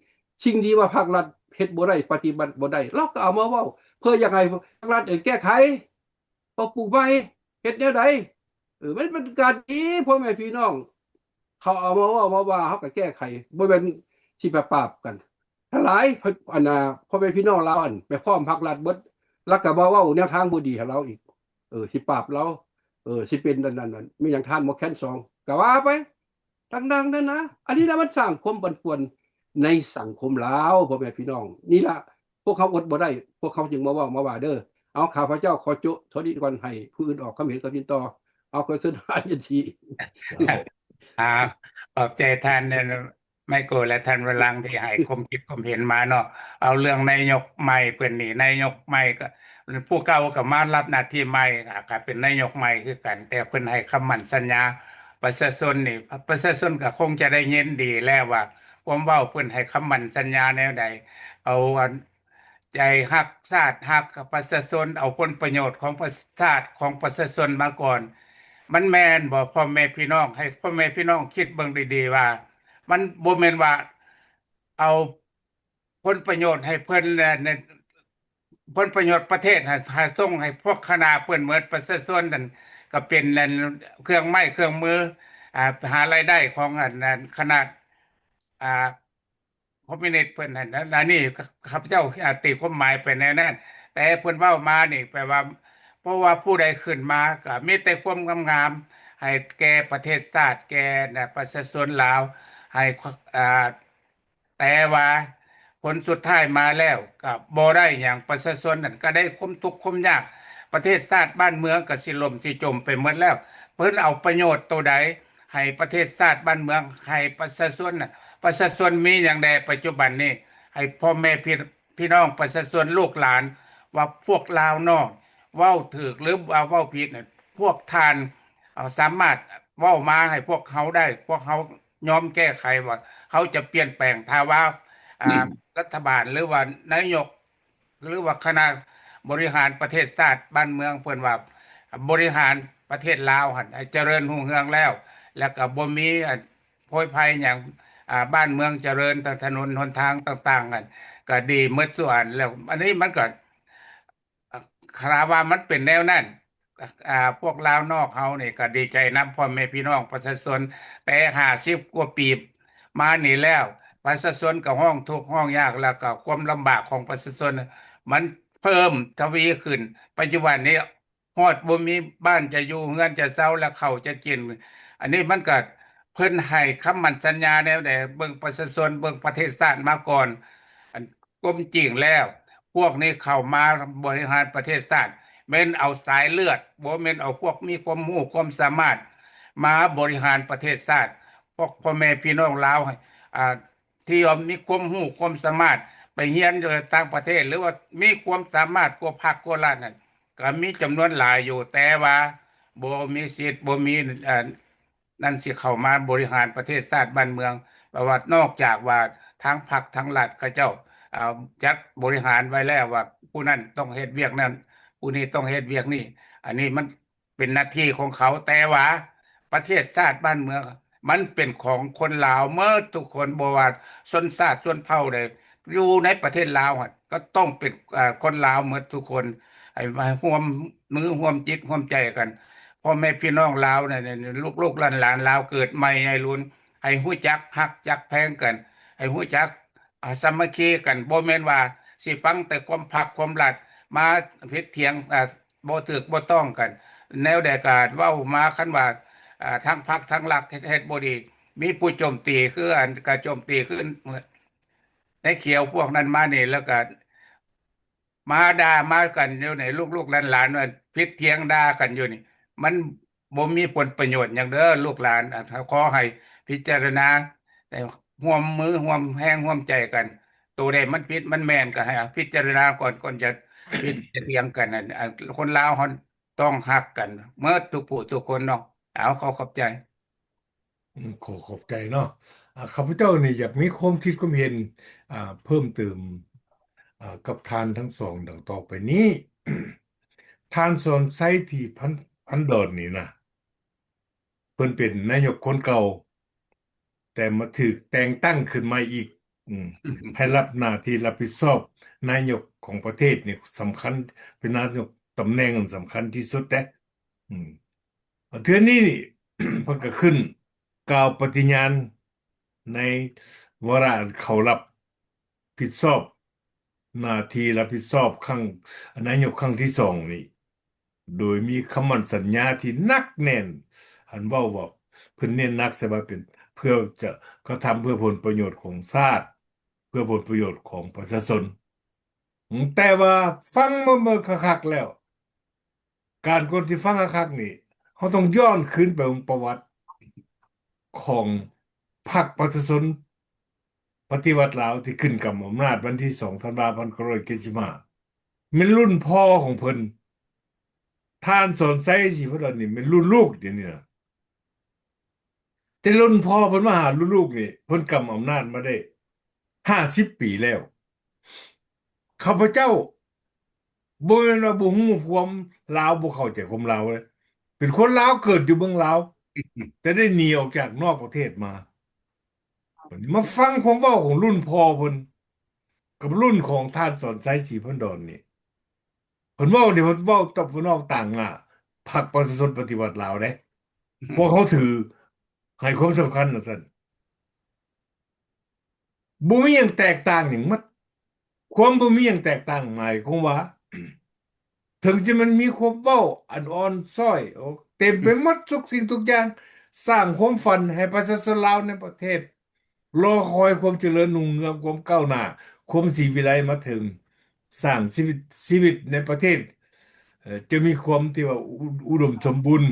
ສິ່ງທີ່ວ່າພາກລັດເຮັດບໍ່ໄດ້ ປະຕິບັດບໍ່ໄດ້ ລາວກໍເອົາມາເວົ້າ ເພື່ອຢາກໃຫ້ພາກລັດແກ້ໄຂ ປັບປຸງໃໝ່ ເຮັດແນວໃດ. ເອີ ມັນເປັນການດີ ພໍ່ແມ່ພີ່ນ້ອງ ເຂົາເອົາມາເວົ້າມາວ່າ ເຮົາກໍແກ້ໄຂ ບໍ່ແມ່ນຊິໄປປາບກັນ. ຫຼາຍ ອັນນ່າ ພໍ່ແມ່ພີ່ນ້ອງລາວ ອັນ ໄປພ້ອມພັກລັດເບິດ ແລ້ວກໍມາເວົ້າແນວທາງບໍ່ດີໃຫ້ລາວອີກ ເອີ ຊິປາບລາວ ເອີ ຊິເປັນອັນນັ້ນ ແມ່ນຫຍັງ ທ່ານໝໍແຄນສອງ ກໍວ່າໄປ ຕ່າງໆນານາ. ອັນນີ້ລະມັນສ້າງຄວາມປັ່ນປ່ວນໃນສັງຄົມລາວ ພໍ່ແມ່ພີ່ນ້ອງ. ນີ້ລະພວກເຮົາອົດບໍ່ໄດ້ ພວກເຮົາຈຶ່ງມາເວົ້າມາວ່າເດີ. ເອົາ ຂ້າພະເຈົ້າຂໍໂຈະເທົ່ານີ້ກ່ອນ ໃຫ້ຜູ້ອື່ນອອກຄຳເຫັນຄຳເຫັນຕໍ່. ເອົາ ຂໍເຊີນທ່ານເອັນຊີ. ອ່າ ຂອບໃຈທ່ານ ໄມໂກ ແລະ ທ່ານວະລັງ ທີ່ໃຫ້ຄວາມຄິດຄວາມເຫັນມາເນາະ. ເອົາເລື່ອງນາຍົກໃໝ່ເພິ່ນນີ້ ນາຍົກໃໝ່ກໍ ຜູ້ເກົ່າກໍມາຮັບໜ້າທີ່ໃໝ່ ກໍເປັນນາຍົກໃໝ່ຄືກັນ ແຕ່ເພິ່ນໃຫ້ຄຳໝັ້ນສັນຍາປະຊາຊົນນີ້ ປະຊາຊົນກໍຄົງຈະໄດ້ຍິນດີແລ້ວວ່າ ຄວາມເວົ້າເພິ່ນໃຫ້ຄຳໝັ້ນສັນຍາແນວໃດ ເອົາອັນ ໃຈຮັກຊາດ ຮັກປະຊາຊົນ ເອົາຜົນປະໂຫຍດຂອງປະຊາດ ຂອງປະຊາຊົນມາກ່ອນ. ມັນແມ່ນບໍ່ ພໍ່ແມ່ພີ່ນ້ອງ? ໃຫ້ພໍ່ແມ່ພີ່ນ້ອງຄິດເບິ່ງດີໆວ່າ ມັນບໍ່ແມ່ນວ່າເອົາຜົນປະໂຫຍດໃຫ້ເພິ່ນ ແລະ ໃນ ຜົນປະໂຫຍດປະເທດໃຫ້ ໃຫ້ສົ່ງໃຫ້ພວກຄະນະເພິ່ນໝົດ ປະຊາຊົນນັ້ນກໍເປັນອັນເຄື່ອງໄມ້ເຄື່ອງມື ອ່າ ຫາລາຍໄດ້ຂອງອັນ ອັນຄະນະ ອ່າ ຄອມມິວນິດເພິ່ນຫັ້ນນະ. ອັນນີ້ຂ້າພະເຈົ້າ ອາ ຕີຄວາມໝາຍໄປແນວນັ້ນ ແຕ່ເພິ່ນເວົ້າມານີ້ແປວ່າ ເພາະວ່າຜູ້ໃດຂຶ້ນມາກໍມີແຕ່ຄວາມງາມໆ ໃຫ້ແກ່ປະເທດຊາດ ແກ່ ນະ ປະຊາຊົນລາວ ໃຫ້ ອາ ແຕ່ວ່າຜົນສຸດທ້າຍມາແລ້ວກໍບໍ່ໄດ້ຫຍັງ ປະຊາຊົນນັ້ນກໍໄດ້ຄວາມທຸກຄວາມຍາກ ປະເທດຊາດບ້ານເມືອງກໍຊິລົ້ມຊິຈົມໄປໝົດແລ້ວ. ເພິ່ນເອົາປະໂຫຍດໂຕໃດໃຫ້ປະເທດຊາດບ້ານເມືອງ ໃຫ້ປະຊາຊົນນະ ປະຊາຊົນມີຫຍັງແດ່ປັດຈຸບັນນີ້ ໃຫ້ພໍ່ແມ່ພີ່ ພີ່ນ້ອງປະຊາຊົນລູກຫຼານ ວ່າພວກລາວນອກເວົ້າຖືກ ຫຼືວ່າເວົ້າຜິດນະ ພວກທ່ານ ເອົາ ສາມາດເວົ້າມາໃຫ້ພວກເຮົາໄດ້ ພວກເຮົາຍອມແກ້ໄຂວ່າເຮົາຈະປ່ຽນແປງ. ຖ້າວ່າ ອ່າ ອືມ ລັດຖະບານ ຫຼືວ່ານາຍົກ ຫຼືວ່າຄະນະບໍລິຫານປະເທດຊາດບ້ານເມືອງ ເພິ່ນວ່າບໍລິຫານປະເທດລາວຫັ້ນໃຫ້ຈະເລີນຮຸ່ງເຮືອງແລ້ວ ແລ້ວກໍບໍ່ມີ ອັນ ໂພຍໄພຫຍັງ ອ່າ ບ້ານເມືອງຈະເລີນ ຖະໜົນຫົນທາງຕ່າງໆ ອັນ ກໍດີໝົດສ່ວນແລ້ວ. ອັນນີ້ມັນກໍ ອ່າ ຖ້າວ່າມັນເປັນແນວນັ້ນ ອ່າ ພວກລາວນອກເຮົານີ້ກໍດີໃຈນຳພໍ່ແມ່ພີ່ນ້ອງປະຊາຊົນ ແຕ່ຫ້າສິບກວ່າປີມານີ້ແລ້ວ ປະຊາຊົນກໍຮ້ອງທຸກຮ້ອງຍາກ ແລ້ວກໍຄວາມລຳບາກຂອງປະຊາຊົນມັນເພີ່ມທະວີຂຶ້ນ. ປັດຈຸບັນນີ້ຮອດບໍ່ມີບ້ານຈະຢູ່ ເຮືອນຈະເຊົາ ແລະ ເຂົ້າຈະກິນ. ອັນນີ້ມັນກໍ ເພິ່ນໃຫ້ຄຳໝັ້ນສັນຍາແນວໃດ ເບິ່ງປະຊາຊົນ ເບິ່ງປະເທດຊາດມາກ່ອນ. ອັນ ຄວາມຈິງແລ້ວ ພວກນີ້ເຂົ້າມາບໍລິຫານປະເທດຊາດ ແມ່ນເອົາສາຍເລືອດ ບໍ່ແມ່ນເອົາພວກມີຄວາມຮູ້ຄວາມສາມາດມາບໍລິຫານປະເທດຊາດ. ພວກພໍ່ແມ່ພີ່ນ້ອງລາວ ອ່າ ທີ່ວ່າມີຄວາມຮູ້ຄວາມສາມາດ ໄປຮຽນຢູ່ຕ່າງປະເທດ ຫຼືວ່າມີຄວາມສາມາດກວ່າພັກກວ່າລັດນັ້ນ ກໍມີຈຳນວນຫຼາຍຢູ່ ແຕ່ວ່າບໍ່ມີສິດ ບໍ່ມີ ເອີ ນັ້ນຊິເຂົ້າມາບໍລິຫານປະເທດຊາດບ້ານເມືອງ ແປວ່ານອກຈາກວ່າທາງພັກທາງລັດເຂົາເຈົ້າ ເອີ ຈັດບໍລິຫານໄວ້ແລ້ວວ່າຜູ້ນັ້ນຕ້ອງເຮັດວຽກນັ້ນ ຜູ້ນີ້ຕ້ອງເຮັດວຽກນີ້ ອັນນີ້ມັນເປັນໜ້າທີ່ຂອງເຂົາ. ແຕ່ວ່າປະເທດຊາດບ້ານເມືອງມັນເປັນຂອງຄົນລາວໝົດທຸກຄົນ ບໍ່ວ່າຊົນຊາດຊົນເຜົ່າໃດ ຢູ່ໃນປະເທດລາວຫັ້ນ ກໍຕ້ອງເປັນ ເອີ ຄົນລາວໝົດທຸກຄົນ ໃຫ້ ໃຫ້ຮ່ວມມືຮ່ວມຈິດຮ່ວມໃຈກັນ ພໍ່ແມ່ພີ່ນ້ອງລາວນັ້ນ ລູກໆຫຼານໆລາວເກີດໃໝ່ໃຫຍ່ລຸນ ໃຫ້ຮູ້ຈັກຮັກຈັກແພງກັນ ໃຫ້ຮູ້ຈັກ ອາ ສາມັກຄີກັນ ບໍ່ແມ່ນວ່າຊິຟັງແຕ່ຄວາມພັກຄວາມລັດ ມາຜິດຖຽງ ອາ ບໍ່ຖືກບໍ່ຕ້ອງກັນ ແນວໃດກໍເວົ້າມາ ຄັນວ່າ ອາ ທາງພັກທາງລັດເຮັດ ເຮັດບໍ່ດີ ມີຜູ້ໂຈມຕີ ຄືອັນກະໂຈມຕີຄືໃນຂຽວພວກນັ້ນມານີ້ ແລ້ວກະມາດ່າມາກັນຢູ່ນີ້ ລູກໆຫຼານໆວ່າຜິດຖຽງດ່າກັນຢູ່ນີ້ ມັນບໍ່ມີຜົນປະໂຫຍດຫຍັງເດີລູກຫຼານ. ອາ ຂໍໃຫ້ພິຈາລະນາ ໃຫ້ຮ່ວມມືຮ່ວມແຮງຮ່ວມໃຈກັນ ໂຕໃດມັນຜິດມັນແມ່ນກໍໃຫ້ພິຈາລະນາກ່ອນ ກ່ອນຈະຜິດຈະຖຽງກັນ. ອັນ ອັນ ຄົນລາວເຮົາຕ້ອງຮັກກັນໝົດທຸກຜູ້ທຸກຄົນເນາະ. ເອົາ ຂໍຂອບໃຈ. ອືມ ຂໍຂອບໃຈເນາະ. ອາ ຂ້າພະເຈົ້ານີ້ຢາກມີຄວາມຄິດຄວາມເຫັນ ອາ ເພີ່ມເຕີມ ອາ ກັບທ່ານທັງສອງ ດັ່ງຕໍ່ໄປນີ້. ທ່ານສອນໄຊ ທີ່ພັນ ພັນດອນນີ້ນະ ເພິ່ນເປັນນາຍົກຄົນເກົ່າ ແຕ່ມາຖືກແຕ່ງຕັ້ງຂຶ້ນໃໝ່ອີກ ອືມ ໃຫ້ຮັບໜ້າທີ່ຮັບຜິດຊອບນາຍົກຂອງປະເທດນີ້ສຳຄັນ ເປັນນາຍົກຕຳແໜ່ງອັນສຳຄັນທີ່ສຸດເດ້. ອືມ ເທື່ອນີ້ນີ້ ເພິ່ນກໍຂຶ້ນກ່າວປະຕິຍານໃນວາລະອັນເຂົ້າຮັບຜິດຊອບ ໜ້າທີ່ຮັບຜິດຊອບຄັ້ງ ນາຍົກຄັ້ງທີສອງນີ້ ໂດຍມີຄຳໝັ້ນສັນຍາທີ່ໜັກແໜ້ນ ອັນເວົ້າວ່າເພິ່ນເນັ້ນໜັກໃສ່ວ່າເປັນເພື່ອຈະກະທຳເພື່ອຜົນປະໂຫຍດຂອງຊາດ ເພື່ອຜົນປະໂຫຍດຂອງປະຊາຊົນ. ແຕ່ວ່າຟັງມາເບິ່ງຄັກໆແລ້ວ ການ ກ່ອນຊິຟັງຄັກໆນີ້ ເຮົາຕ້ອງຍ້ອນຄືນໄປເບິ່ງປະຫວັດຂອງພັກປະຊາຊົນປະຕິວັດລາວ ທີ່ຂຶ້ນກຳອຳນາດວັນທີສອງ ທັນວາ ພັນເກົ້າຮ້ອຍເຈັດສິບຫ້າ ແມ່ນລຸ້ນພໍ່ຂອງເພິ່ນ. ທ່ານສອນໄຊ ສີພັນດອນນີ້ແມ່ນລຸ້ນລູກດຽວນີ້ນະ. ແຕ່ລຸ້ນພໍ່ເພິ່ນມາຫາລຸ້ນລູກນີ້ ເພິ່ນກຳອຳນາດມາໄດ້ຫ້າສິບປີແລ້ວ. ຂ້າພະເຈົ້າບໍ່ແມ່ນວ່າບໍ່ຮູ້ຄວາມລາວ ບໍ່ເຂົ້າໃຈຄວາມລາວເດ້ ເປັນຄົນລາວເກີດຢູ່ເມືອງລາວ ແຕ່ໄດ້ໜີອອກຈາກນອກປະເທດມາ. ບັດນີ້ມາຟັງຄວາມເວົ້າຂອງລຸ້ນພໍ່ເພິ່ນ ກັບລຸ້ນຂອງທ່ານສອນໄຊ ສີພັນດອນນີ້ ເພິ່ນເວົ້ານີ້ ເພິ່ນເວົ້າຕອບເພິ່ນເວົ້າຕາງໜ້າພັກປະຊາຊົນປະຕິວັດລາວເດ້. ພວກເຮົາຖືໃຫ້ຄວາມສຳຄັນວ່າຊັ້ນ ບໍ່ມີຫຍັງແຕກຕ່າງຫຍັງໝົດ. ຄວາມບໍ່ມີຫຍັງແຕກຕ່າງໝາຍຄວາມວ່າ ເຖິງຈະມັນມີຄວາມເວົ້າອັນອ່ອນຊ້ອຍ ໂອ້ ເຕັມໄປໝົດທຸກສິ່ງທຸກຢ່າງ ສ້າງຄວາມຝັນໃຫ້ປະຊາຊົນລາວໃນປະເທດ ລໍຄອຍຄວາມຈະເລີນຮຸ່ງເຮືອງ ຄວາມກ້າວໜ້າ ຄວາມສີວິໄລມາເຖິງ ສ້າງຊີວິດ ຊີວິດໃນປະເທດ ເອີ ຈະມີຄວາມທີ່ວ່າອຸ ອຸດົມສົມບູນ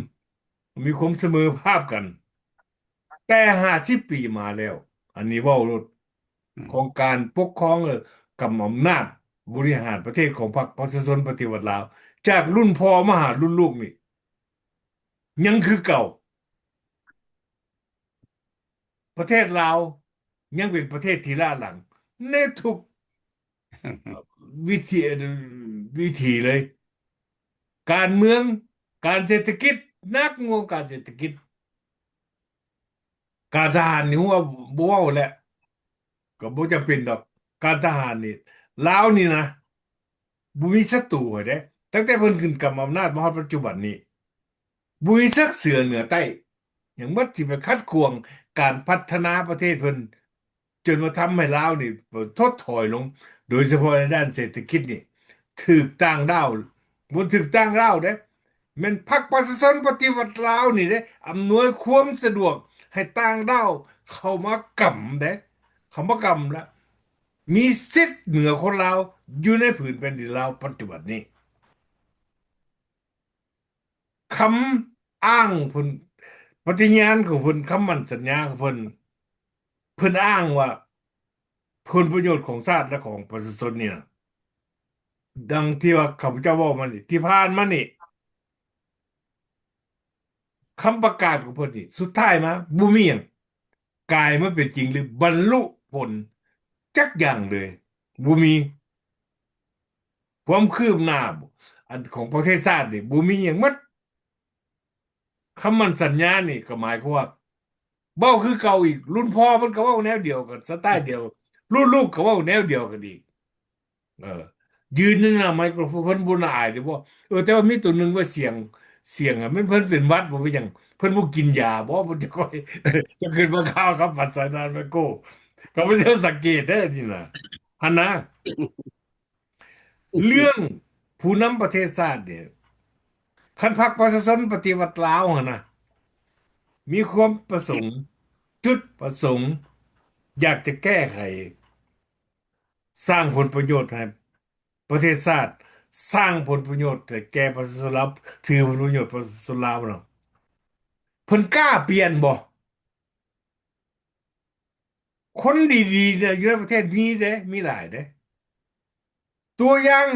ມີຄວາມສະເໝີພາບກັນ. ແຕ່ຫ້າສິບປີມາແລ້ວ ອັນນີ້ເວົ້າໂລດ ອືມ ຂອງການປົກຄອງ ເອີ ກຳອຳນາດບໍລິຫານປະເທດຂອງພັກປະຊາຊົນປະຕິວັດລາວ ຈາກລຸ້ນພໍ່ມາຫາລຸ້ນລູກນີ້ ຍັງຄືເກົ່າ. ປະເທດລາວຍັງເປັນປະເທດທີ່ລ້າຫຼັງໃນທຸກ ວິທີ ວິທີເລີຍ ການເມືອງ ການເສດຖະກິດ ໜັກໜ່ວງການເສດຖະກິດ ການທະຫານນີ້ ຮູ້ວ່າບໍ່ເວົ້າແຫຼະ ກໍບໍ່ຈຳເປັນດອກ ການທະຫານນີ້ ລາວນີ້ນະ ບໍ່ມີສັດຕູໃຜເດ້ ຕັ້ງແຕ່ເພິ່ນຂຶ້ນກຳອຳນາດມາຮອດປັດຈຸບັນນີ້ ບໍ່ມີສັກເສືອເໜືອໃຕ້ຫຍັງໝົດ ທີ່ໄປຂັດຂວາງການພັດທະນາປະເທດເພິ່ນ ຈົນວ່າທຳໃຫ້ລາວນີ້ຖົດຖອຍລົງ ໂດຍສະເພາະໃນດ້ານເສດຖະກິດນີ້ ຖືກຕ່າງດ້າວ ບໍ່ຖືກຕ່າງດ້າວເດ້ ແມ່ນພັກປະຊາຊົນປະຕິວັດລາວນີ້ເດ້ ອຳນວຍຄວາມສະດວກໃຫ້ຕ່າງດ້າວເຂົ້າມາກຳເດ້ ເຂົ້າມາກຳລະ ມີສິດເໜືອຄົນລາວຢູ່ໃນຜືນແຜ່ນດິນລາວປັດຈຸບັນນີ້. ຄຳອ້າງເພິ່ນ ປະຕິຍານຂອງເພິ່ນ ຄຳໝັ້ນສັນຍາຂອງເພິ່ນ ເພິ່ນອ້າງວ່າຜົນປະໂຫຍດຂອງຊາດ ແລະ ຂອງປະຊາຊົນນີ້ນະ ດັ່ງທີ່ວ່າຂ້າພະເຈົ້າເວົ້າມານີ້ ທີ່ຜ່ານມານີ້ ຄຳປະກາດຂອງເພິ່ນນີ້ ສຸດທ້າຍມາບໍ່ມີຫຍັງ ກາຍມາເປັນຈິງ ຫຼື ບັນລຸຜົນຈັກຢ່າງເລີຍ ບໍ່ມີຄວາມຄືບໜ້າ ອັນຂອງປະເທດຊາດນີ້ ບໍ່ມີຫຍັງໝົດ. ຄຳໝັ້ນສັນຍານີ້ກໍໝາຍຄວາມວ່າ ເວົ້າຄືເກົ່າອີກ ລຸ້ນພໍ່ເພິ່ນກໍເວົ້າແນວດຽວກັນ ສະໄຕລ໌ດຽວ ລຸ້ນລູກກໍເວົ້າແນວດຽວກັນອີກ. ເອີ ຢືນຢູ່ໜ້າໄມໂຄຣໂຟນ ເພິ່ນບໍ່ໜ້າອາຍເດ້ບໍ່? ເອີ ແຕ່ວ່າມີໂຕໜຶ່ງວ່າສຽງ ສຽງອະ ແມ່ນເພິ່ນເປັນຫວັດບໍ່ ເປັນຫຍັງ ເພິ່ນບໍ່ກິນຢາບໍ່? ເພິ່ນຈະຄ່ອຍ ຈະຂຶ້ນມາຂ່າວກັບບັດສາຍຕານໄມໂກ ຂ້າພະເຈົ້າສັງເກດເດ້ນີ້ນະ ຫັ້ນນະ. ເລື່ອງຜູ້ນຳປະເທດຊາດນີ້ ຄັນພັກປະຊາຊົນປະຕິວັດລາວຫັ້ນນະ ມີຄວາມປະສົງ ຈຸດປະສົງ ຢາກຈະແກ້ໄຂ ສ້າງຜົນປະໂຫຍດໃຫ້ປະເທດຊາດ, ສ້າງຜົນປະໂຫຍດໃຫ້ແກ່ປະຊາຊົນລາວ, ຖືຜົນປະໂຫຍດປະຊາຊົນລາວເນາະ. ເພິ່ນກ້າປ່ຽນບໍ່? ຄົນດີໆ ເນຍ ຢູ່ໃນປະເທດມີເດ້ ມີຫຼາຍເດ້. ຕົວຢ່າງ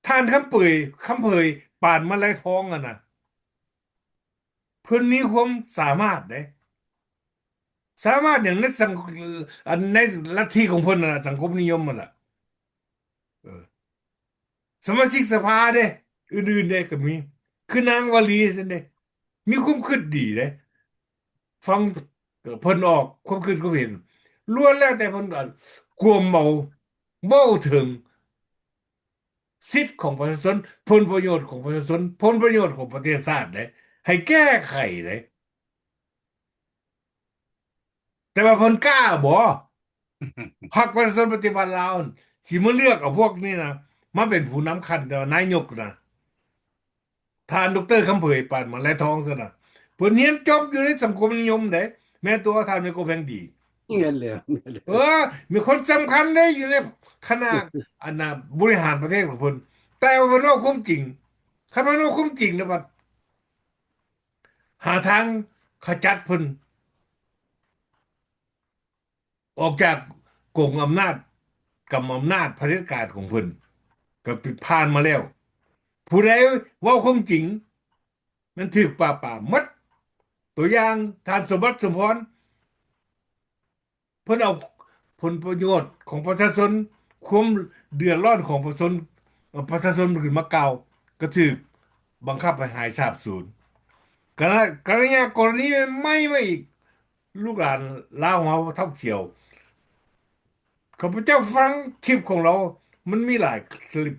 ທ່ານຄຳເປີຍ ຄຳເຜີຍ ປານມະໄລທອງຫັ້ນນະ ເພິ່ນມີຄວາມສາມາດເດ້. ສາມາດຫຍັງ ໃນສັງ ອັນ ໃນລັດທິຂອງເພິ່ນນັ້ນລະ ສັງຄົມນິຍົມຫັ້ນລະ. ເອີ ສະມາຊິກສະພາເດ້ ອື່ນໆເດ້ກໍມີ ຄືນາງວາລີຊັ້ນເດ້ ມີຄວາມຄິດດີເດ້. ຟັງເພິ່ນອອກຄວາມຄິດຄວາມເຫັນ ລ້ວນແລ້ວແຕ່ເພິ່ນກວມເອົາ ເວົ້າເຖິງສິດຂອງປະຊາຊົນ, ຜົນປະໂຫຍດຂອງປະຊາຊົນ, ຜົນປະໂຫຍດຂອງປະເທດຊາດເດ້ ໃຫ້ແກ້ໄຂເດ້. ແຕ່ວ່າເພິ່ນກ້າບໍ່? ພັກປະຊາຊົນປະຕິວັດລາວ ຊິມາເລືອກເອົາພວກນີ້ນະ ມາເປັນຜູ້ນຳຂັ້ນ ແຕ່ວ່ານາຍົກນະ ທ່ານ ດຣ ຄຳເຜີຍ ປານມະໄລທອງຊັ້ນນະ ເພິ່ນຮຽນຈົບຢູ່ໃນສັງຄົມນິຍົມເດ້ ແມ່ນຕົວທ່ານໄມໂກແພງດີ. ແມ່ນແລ້ວ ແມ່ນແລ້ວ ເອີ ມີຄົນສຳຄັນເດ້ຢູ່ໃນຄະນະ ອັນນ່າ ບໍລິຫານປະເທດຂອງເພິ່ນ ແຕ່ວ່າເພິ່ນເວົ້າຄວາມຈິງ. ຄັນເພິ່ນເວົ້າຄວາມຈິງແລ້ວບັດ ຫາທາງຂະຈັດເພິ່ນອອກຈາກກົງອຳນາດ ກຳອຳນາດຜະເດັດການຂອງເພິ່ນ ກໍຜ່ານມາແລ້ວ. ຜູ້ໃດເວົ້າຄວາມຈິງ ມັນຖືກປາບປາມໝົດ. ຕົວຢ່າງ ທ່ານ ສົມບັດ ສົມພອນ ເພິ່ນເອົາຜົນປະໂຫຍດຂອງປະຊາຊົນ, ຄວາມເດືອດຮ້ອນຂອງປະຊາຊົນ, ປະຊາຊົນຂຶ້ນມາກ່າວ ກໍຖືກບັງຄັບໃຫ້ຫາຍສາບສູນ. ກະລະ ກະລະຍາກໍລະນີໃໝ່ມາອີກ, ລູກຫຼານລາວເຮົາເທົ້າຂຽວ, ຂ້າພະເຈົ້າຟັງຄລິບຂອງລາວ ມັນມີຫຼາຍຄລິບ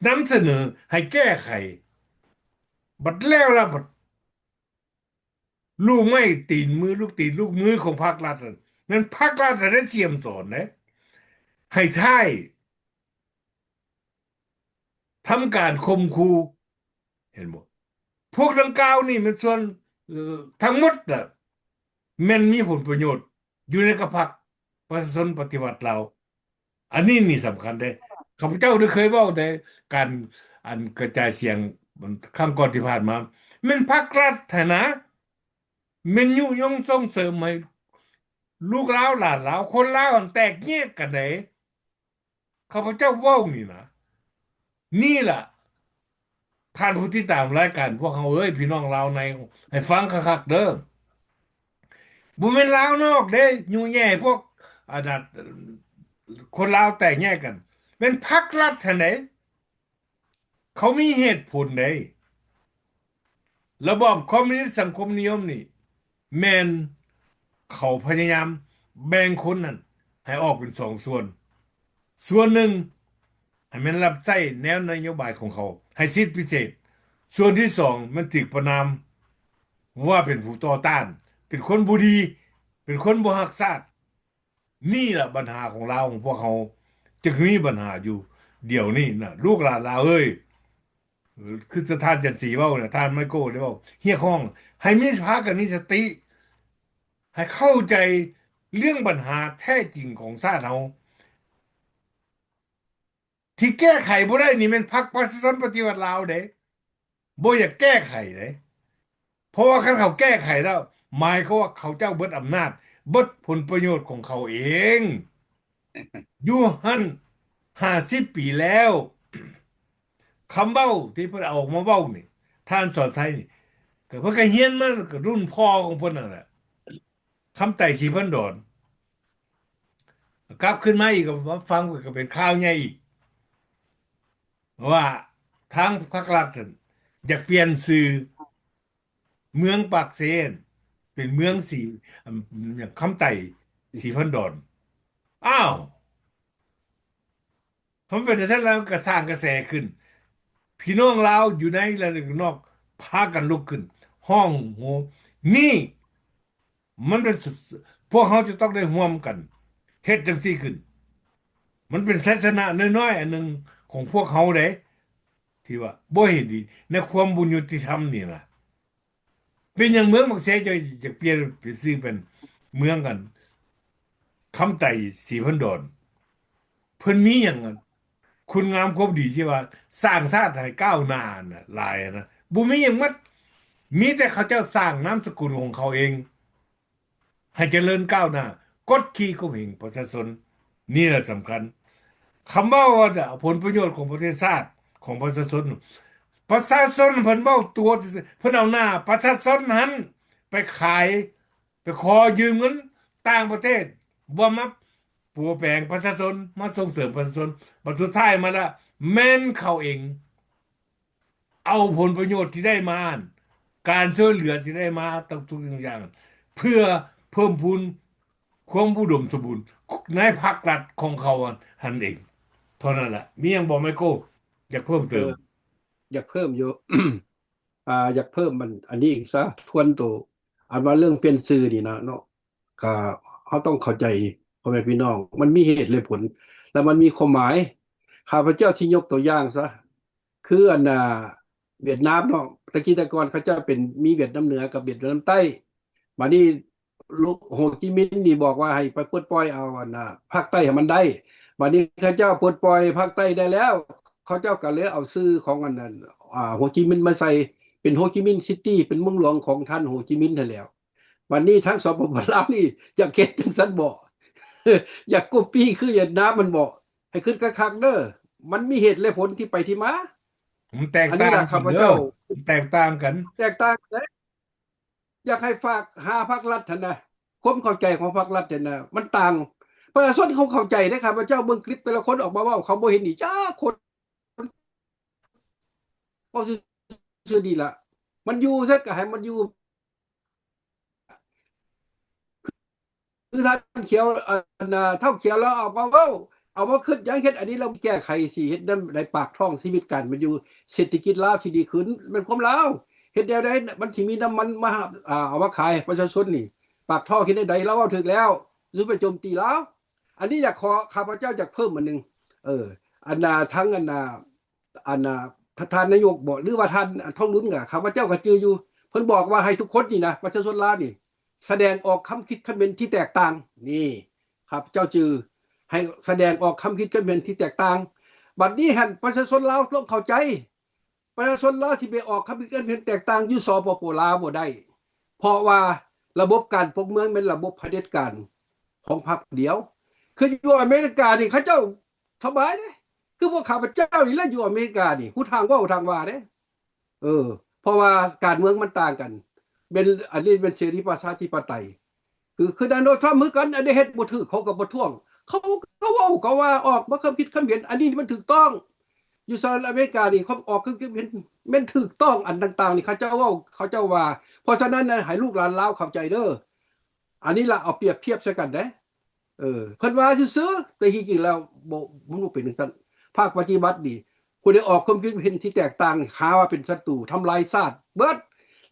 ນຳສະເໜີໃຫ້ແກ້ໄຂ, ບັດແລ້ວລະບັດ ລູກໄມ້ຕີນມື ລູກຕີນລູກມືຂອງພັກລັດນັ້ນ ແມ່ນພັກລັດຫັ້ນໄດ້ສ່ຽມສອນເດ້ ໃຫ້ທ້າຍ ທຳການຂົ່ມຂູ່ ເຫັນບໍ່? ພວກດັ່ງກ່າວນີ້ແມ່ນສ່ວນ ເອີ ທັງໝົດນະ ແມ່ນມີຜົນປະໂຫຍດຢູ່ໃນກັບພັກປະຊາຊົນປະຕິວັດລາວ. ອັນນີ້ນີ້ສຳຄັນເດ້. ຂ້າພະເຈົ້າໄດ້ເຄີຍເວົ້າໃນການ ອັນ ກະຈາຍສຽງຄັ້ງກ່ອນທີ່ຜ່ານມາ ແມ່ນພັກລັດຫັ້ນນະ ແມ່ນຍຸຍົງສົ່ງເສີມໃຫ້ລູກລາວຫຼານລາວ ຄົນລາວຫັ້ນແຕກແຍກກັນເດ້. ຂ້າພະເຈົ້າເວົ້ານີ້ນະ ນີ້ລະ ທ່ານຜູ້ຕິດຕາມລາຍການພວກເຮົາເອີຍ ພີ່ນ້ອງລາວໃນ ໃຫ້ຟັງຄັກໆເດີ້. ບໍ່ແມ່ນລາວນອກເດ້ ຍຸແຍ່ໃຫ້ພວກ ອັນນັ້ນ ຄົນລາວແຕກແຍກກັນ ແມ່ນພັກລັດຫັ້ນເດ້. ເຂົາມີເຫດຜົນເດ້. ລະບອບຄອມມິວນິດສັງຄົມນິຍົມນີ້ ແມ່ນເຂົາພະຍາຍາມແບ່ງຄົນນັ້ນໃຫ້ອອກເປັນສອງສ່ວນ. ສ່ວນໜຶ່ງໃຫ້ແມ່ນຮັບໃຊ້ແນວນະໂຍບາຍຂອງເຂົາ ໃຫ້ສິດພິເສດ. ສ່ວນທີສອງແມ່ນຖືກປະນາມວ່າເປັນຜູ້ຕໍ່ຕ້ານ, ເປັນຄົນບໍ່ດີ, ເປັນຄົນບໍ່ຮັກຊາດ. ນີ້ລະບັນຫາຂອງລາວຂອງພວກເຮົາ ຈຶ່ງມີບັນຫາຢູ່ດຽວນີ້ນະ ລູກຫຼານລາວເອີຍ. ຄືທ່ານຈັນສີເວົ້ານະ ທ່ານໄມໂກໄດ້ເວົ້າ ຮຽກຮ້ອງໃຫ້ມີ ພາກັນມີສະຕິ ໃຫ້ເຂົ້າໃຈເລື່ອງບັນຫາແທ້ຈິງຂອງຊາດເຮົາ ທີ່ແກ້ໄຂບໍ່ໄດ້ນີ້ແມ່ນພັກປະຊາຊົນປະຕິວັດລາວເດ້ ບໍ່ຢາກແກ້ໄຂເດ້. ເພາະວ່າຄັນເຂົາແກ້ໄຂແລ້ວ ໝາຍຄວາມວ່າເຂົາເຈົ້າເບິດອຳນາດ ເບິດຜົນປະໂຫຍດຂອງເຂົາເອງ ຢູ່ຫັ້ນຫ້າສິບປີແລ້ວ. ຄຳເວົ້າທີ່ເພິ່ນເອົາອອກມາເວົ້ານີ້ ທ່ານສອນໄຊນີ້ ກໍເພິ່ນກໍຮຽນມາກັບລຸ້ນພໍ່ຂອງເພິ່ນນັ້ນແຫຼະ ຄຳໄຕ ສີພັນດອນ. ກັບຂຶ້ນມາອີກກໍມາຟັງ ກໍເປັນຂ່າວໃຫຍ່ອີກ ວ່າທາງພັກລັດນັ້ນຢາກປ່ຽນຊື່ເມືອງປາກເຊ ເປັນເມືອງສີ ອາ ຫຍັງ ຄຳໄຕ ສີພັນດອນ. ອ້າວ! ຄັນເປັນຈັ່ງຊັ້ນແລ້ວກໍສ້າງກະແສຂຶ້ນ ພີ່ນ້ອງລາວຢູ່ໃນ ແລະ ຢູ່ນອກ ພາກັນລຸກຂຶ້ນຮ້ອງໂຮ. ນີ້ມັນເປັນ ພວກເຮົາຈະຕ້ອງໄດ້ຮ່ວມກັນເຮັດຈັ່ງຊີ້ຂຶ້ນ. ມັນເປັນໄຊຊະນະນ້ອຍໆອັນໜຶ່ງຂອງພວກເຮົາເດ້ ທີ່ວ່າບໍ່ເຫັນດີໃນຄວາມບໍ່ຍຸຕິທຳນີ້ນະ. ເປັນຫຍັງເມືອງບັກແຊເຈົ້າຢາກປ່ຽນເປັນຊື່ເປັນເມືອງອັນ ຄຳໄຕ ສີພັນດອນ? ເພິ່ນມີຫຍັງອັນ ຄຸນງາມຄວາມດີທີ່ວ່າສ້າງຊາດໃຫ້ກ້າວໜ້ານະ ຫຼາຍນະ? ບໍ່ມີຫຍັງໝົດ. ມີແຕ່ເຂົາເຈົ້າສ້າງນາມສະກຸນຂອງເຂົາເອງ ໃຫ້ຈະເລີນກ້າວໜ້າ ກົດຂີ່ຂົ່ມເຫງປະຊາຊົນ. ນີ້ແຫຼະສຳຄັນ. ຄຳເວົ້າວ່າຈະເອົາຜົນປະໂຫຍດຂອງປະເທດຊາດ ຂອງປະຊາຊົນ, ປະຊາຊົນເພິ່ນເວົ້າຕົວ ເພິ່ນເອົາໜ້າປະຊາຊົນຫັ້ນໄປຂາຍ ໄປຂໍຢືມເງິນຕ່າງປະເທດ ບໍ່ມາປົວແປງປະຊາຊົນ ມາສົ່ງເສີມປະຊາຊົນ. ບັດສຸດທ້າຍມາລະ ແມ່ນເຂົາເອງ ເອົາຜົນປະໂຫຍດທີ່ໄດ້ມາ, ການຊ່ວຍເຫຼືອທີ່ໄດ້ມາ ທຸກສິ່ງທຸກຢ່າງ ເພື່ອເພີ່ມພູນຄວາມອຸດົມສົມບູນໃນພາກລັດຂອງເຂົາຫັ້ນເອງ. ເທົ່ານັ້ນລະ. ມີຫຍັງບໍ່ ໄມໂກ້ ຢາກເພີ່ມເຕີມ? ເອີ ຢາກເພີ່ມຢູ່ ອ່າ ຢາກເພີ່ມອັນ ອັນນີ້ອີກຊະ ທວນໂຕ ອັນວ່າເລື່ອງປ່ຽນຊື່ນີ້ນະເນາະ. ກໍເຮົາຕ້ອງເຂົ້າໃຈພໍ່ແມ່ພີ່ນ້ອງ ມັນມີເຫດແລະຜົນ ແລະ ມັນມີຄວາມໝາຍ. ຂ້າພະເຈົ້າຊິຍົກຕົວຢ່າງຊະ ຄືອັນນ່າ ຫວຽດນາມເນາະ ແຕ່ກີ້ແຕ່ກ່ອນເຂົາເຈົ້າເປັນ ມີຫວຽດນາມເໜືອກັບຫວຽດນາມໃຕ້. ບາດນີ້ ໂຮຈິມິນນີ້ບອກວ່າໃຫ້ໄປປົດປ່ອຍເອົາອັນນ່າ ພາກໃຕ້ໃຫ້ມັນໄດ້. ບາດນີ້ເຂົາເຈົ້າປົດປ່ອຍພາກໃຕ້ໄດ້ແລ້ວ ເຂົາເຈົ້າກໍເລີຍເອົາຊື່ຂອງອັນນັ້ນ ອ່າ ໂຮຈິມິນມາໃສ່ ເປັນໂຮຈິມິນຊິຕີ ເປັນເມືອງຫຼວງຂອງທ່ານໂຮຈິມິນຫັ້ນແຫຼ້ວ. ບັດນີ້ທາງ ສປປ ລາວ ນີ້ຢາກເຮັດຈັ່ງຊັ້ນບໍ? ຢາກ copy ຄືຫວຽດນາມຫັ້ນບໍ? ໃຫ້ຄິດຄັກໆເດີ ມັນມີເຫດແລະຜົນທີ່ໄປທີ່ມາ. ມັນແຕກຕ່າງກັນເດີ ມັນແຕກຕ່າງກັນ ແຕກຕ່າງກັນເດ້. ຢາກໃຫ້ຝາກຫາພາກລັດຫັ້ນນະ ຄວາມເຂົ້າໃຈຂອງພາກລັດຫັ້ນນະ ມັນຕ່າງ. ປະຊາຊົນເຂົາເຂົ້າໃຈເດ້ ຂ້າພະເຈົ້າເບິ່ງຄລິບແຕ່ລະຄົນອອກມາເວົ້າ ເຂົາບໍ່ເຫັນດີຈັກຄົນ. ເວົ້າຊື່ໆນີ້ລະ ມັນຢູ່ໃສກໍໃຫ້ມັນຢູ່. ຄືທ່ານຂຽວ ອັນນ່າ ທ້າວຂຽວລາວເອົາມາເວົ້າ ເອົາມາຄິດຫຍັງເຮັດອັນນີ້ ລາວແກ້ໄຂຊິເຮັດແນວໃດ ປາກທ້ອງຊີວິດການເປັນຢູ່ ເສດຖະກິດລາວຊິດີຂຶ້ນ ແມ່ນຄວາມລາວ. ເຮັດແນວໃດມັນຊິມີນ້ຳມັນມາ ອ່າ ເອົາມາຂາຍໃຫ້ປະຊາຊົນນີ້ ປາກທ້ອງເຮັດແນວໃດ? ລາວເວົ້າຖືກແລ້ວ ຢ່າໄປໂຈມຕີລາວ. ອັນນີ້ຢາກຂໍ ຂ້າພະເຈົ້າຢາກເພີ່ມອັນໜຶ່ງ ເອີ ອັນນ່າ ທັງອັນນ່າ ອັນນ່າ ທ່ານນາຍົກບໍ ຫຼືວ່າທ່ານທອງລຸນ ກໍຂ້າພະເຈົ້າກໍຈື່ຢູ່ ເພິ່ນບອກວ່າໃຫ້ທຸກຄົນນີ້ນະ ປະຊາຊົນລາວນີ້ ສະແດງອອກຄຳຄິດຄຳເຫັນທີ່ແຕກຕ່າງ. ນີ້ ຂ້າພະເຈົ້າຈື່ ໃຫ້ສະແດງອອກຄຳຄິດຄຳເຫັນທີ່ແຕກຕ່າງ. ບັດນີ້ຫັ້ນ ປະຊາຊົນລາວຕ້ອງເຂົ້າໃຈ ປະຊາຊົນລາວຊິໄປອອກຄຳຄິດຄຳເຫັນແຕກຕ່າງຢູ່ ສປປ ລາວ ບໍ່ໄດ້ ເພາະວ່າລະບົບການປົກເມືອງແມ່ນລະບົບຜະເດັດການຂອງພັກດຽວ. ຄືຢູ່ອາເມລິການີ້ ເຂົາເຈົ້າສະບາຍເດ້ ຄືພວກຂ້າພະເຈົ້ານີ້ແຫຼະ ຢູ່ອາເມລິການີ້ ຮູ້ທາງເວົ້າທາງວ່າເດ້. ເອີ ເພາະວ່າການເມືອງມັນຕ່າງກັນ ແມ່ນ ອັນນີ້ແມ່ນເສລີປະຊາທິປະໄຕ. ຄື ຄືໂດນັລ ທຣຳ ຄືກັນ ອັນໃດເຮັດບໍ່ຖືກ ເຂົາກໍປະທ້ວງ ເຂົາກໍເວົ້າ ເຂົາວ່າອອກມາຄຳຄິດຄຳເຫັນ ອັນນີ້ມັນຖືກຕ້ອງ. ຢູ່ສະຫະລັດອາເມລິການີ້ ເຂົາອອກຄຳຄິດເຫັນແມ່ນຖືກຕ້ອງ ອັນຕ່າງໆນີ້ ເຂົາເຈົ້າເວົ້າ ເຂົາເຈົ້າວ່າ. ເພາະສະນັ້ນນະ ໃຫ້ລູກຫຼານລາວເຂົ້າໃຈເດີ ອັນນີ້ລະ ເອົາປຽບທຽບໃສ່ກັນເດ້. ເອີ ເພິ່ນວ່າຊື່ໆ ແຕ່ທີ່ຈິງແລ້ວບໍ່ ມັນບໍ່ເປັນຈັ່ງຊັ້ນ. ພາກປະຕິບັດນີ້ ຜູ້ໃດອອກຄວາມຄິດເຫັນທີ່ແຕກຕ່າງ ຫາວ່າເປັນສັດຕູ ທຳລາຍຊາດເບິດ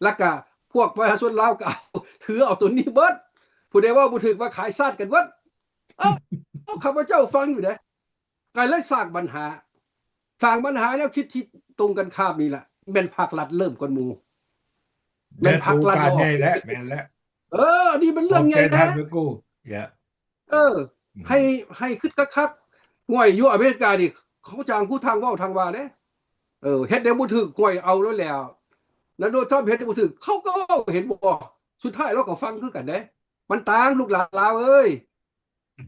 ແລ້ວກະພວກປະຊາຊົນລາວກໍເອົາ ຖືເອົາຕົວນີ້ເບິດ. ຜູ້ໃດເວົ້າບໍ່ຖືກວ່າຂາຍຊາດກັນເບິດ. ເອົ້າ ເອົາ ຂ້າພະເຈົ້າຟັງຢູ່ເດ້ ກໍເລີຍສ້າງບັນຫາ ສ້າງບັນຫາແນວຄິດທີ່ຕົງກັນຂ້າມນີ້ລະ ແມ່ນພາກລັດເລີ່ມກ່ອນໝູ່ ແມ່ນພາກລັດ ແມ່ນແຫຼະ ແມ່ນແຫຼະ. ເອີ ອັນນີ້ມັນເລື່ອງໃຫຍ່ນະ ເອີ ໃຫ້ ໃຫ້ຄິດຄັກໆ. ຫ້ວຍ ຢູ່ອາເມລິການີ້ ເຂົາຈ້າງຜູ້ທາງເວົ້າທາງວ່າເດ້. ເອີ ເຮັດແນວບໍ່ຖືກ ຫ້ວຍ ເອົາໂລດແລ້ວ. ໂດນັລ ທຣຳ ເຮັດແນວບໍ່ຖືກ ເຂົາກໍເວົ້າ ເຫັນບໍ່? ສຸດທ້າຍລາວກໍຟັງຄືກັນເດ້. ມັນຕ່າງ ລູກຫຼານລາວເອີຍ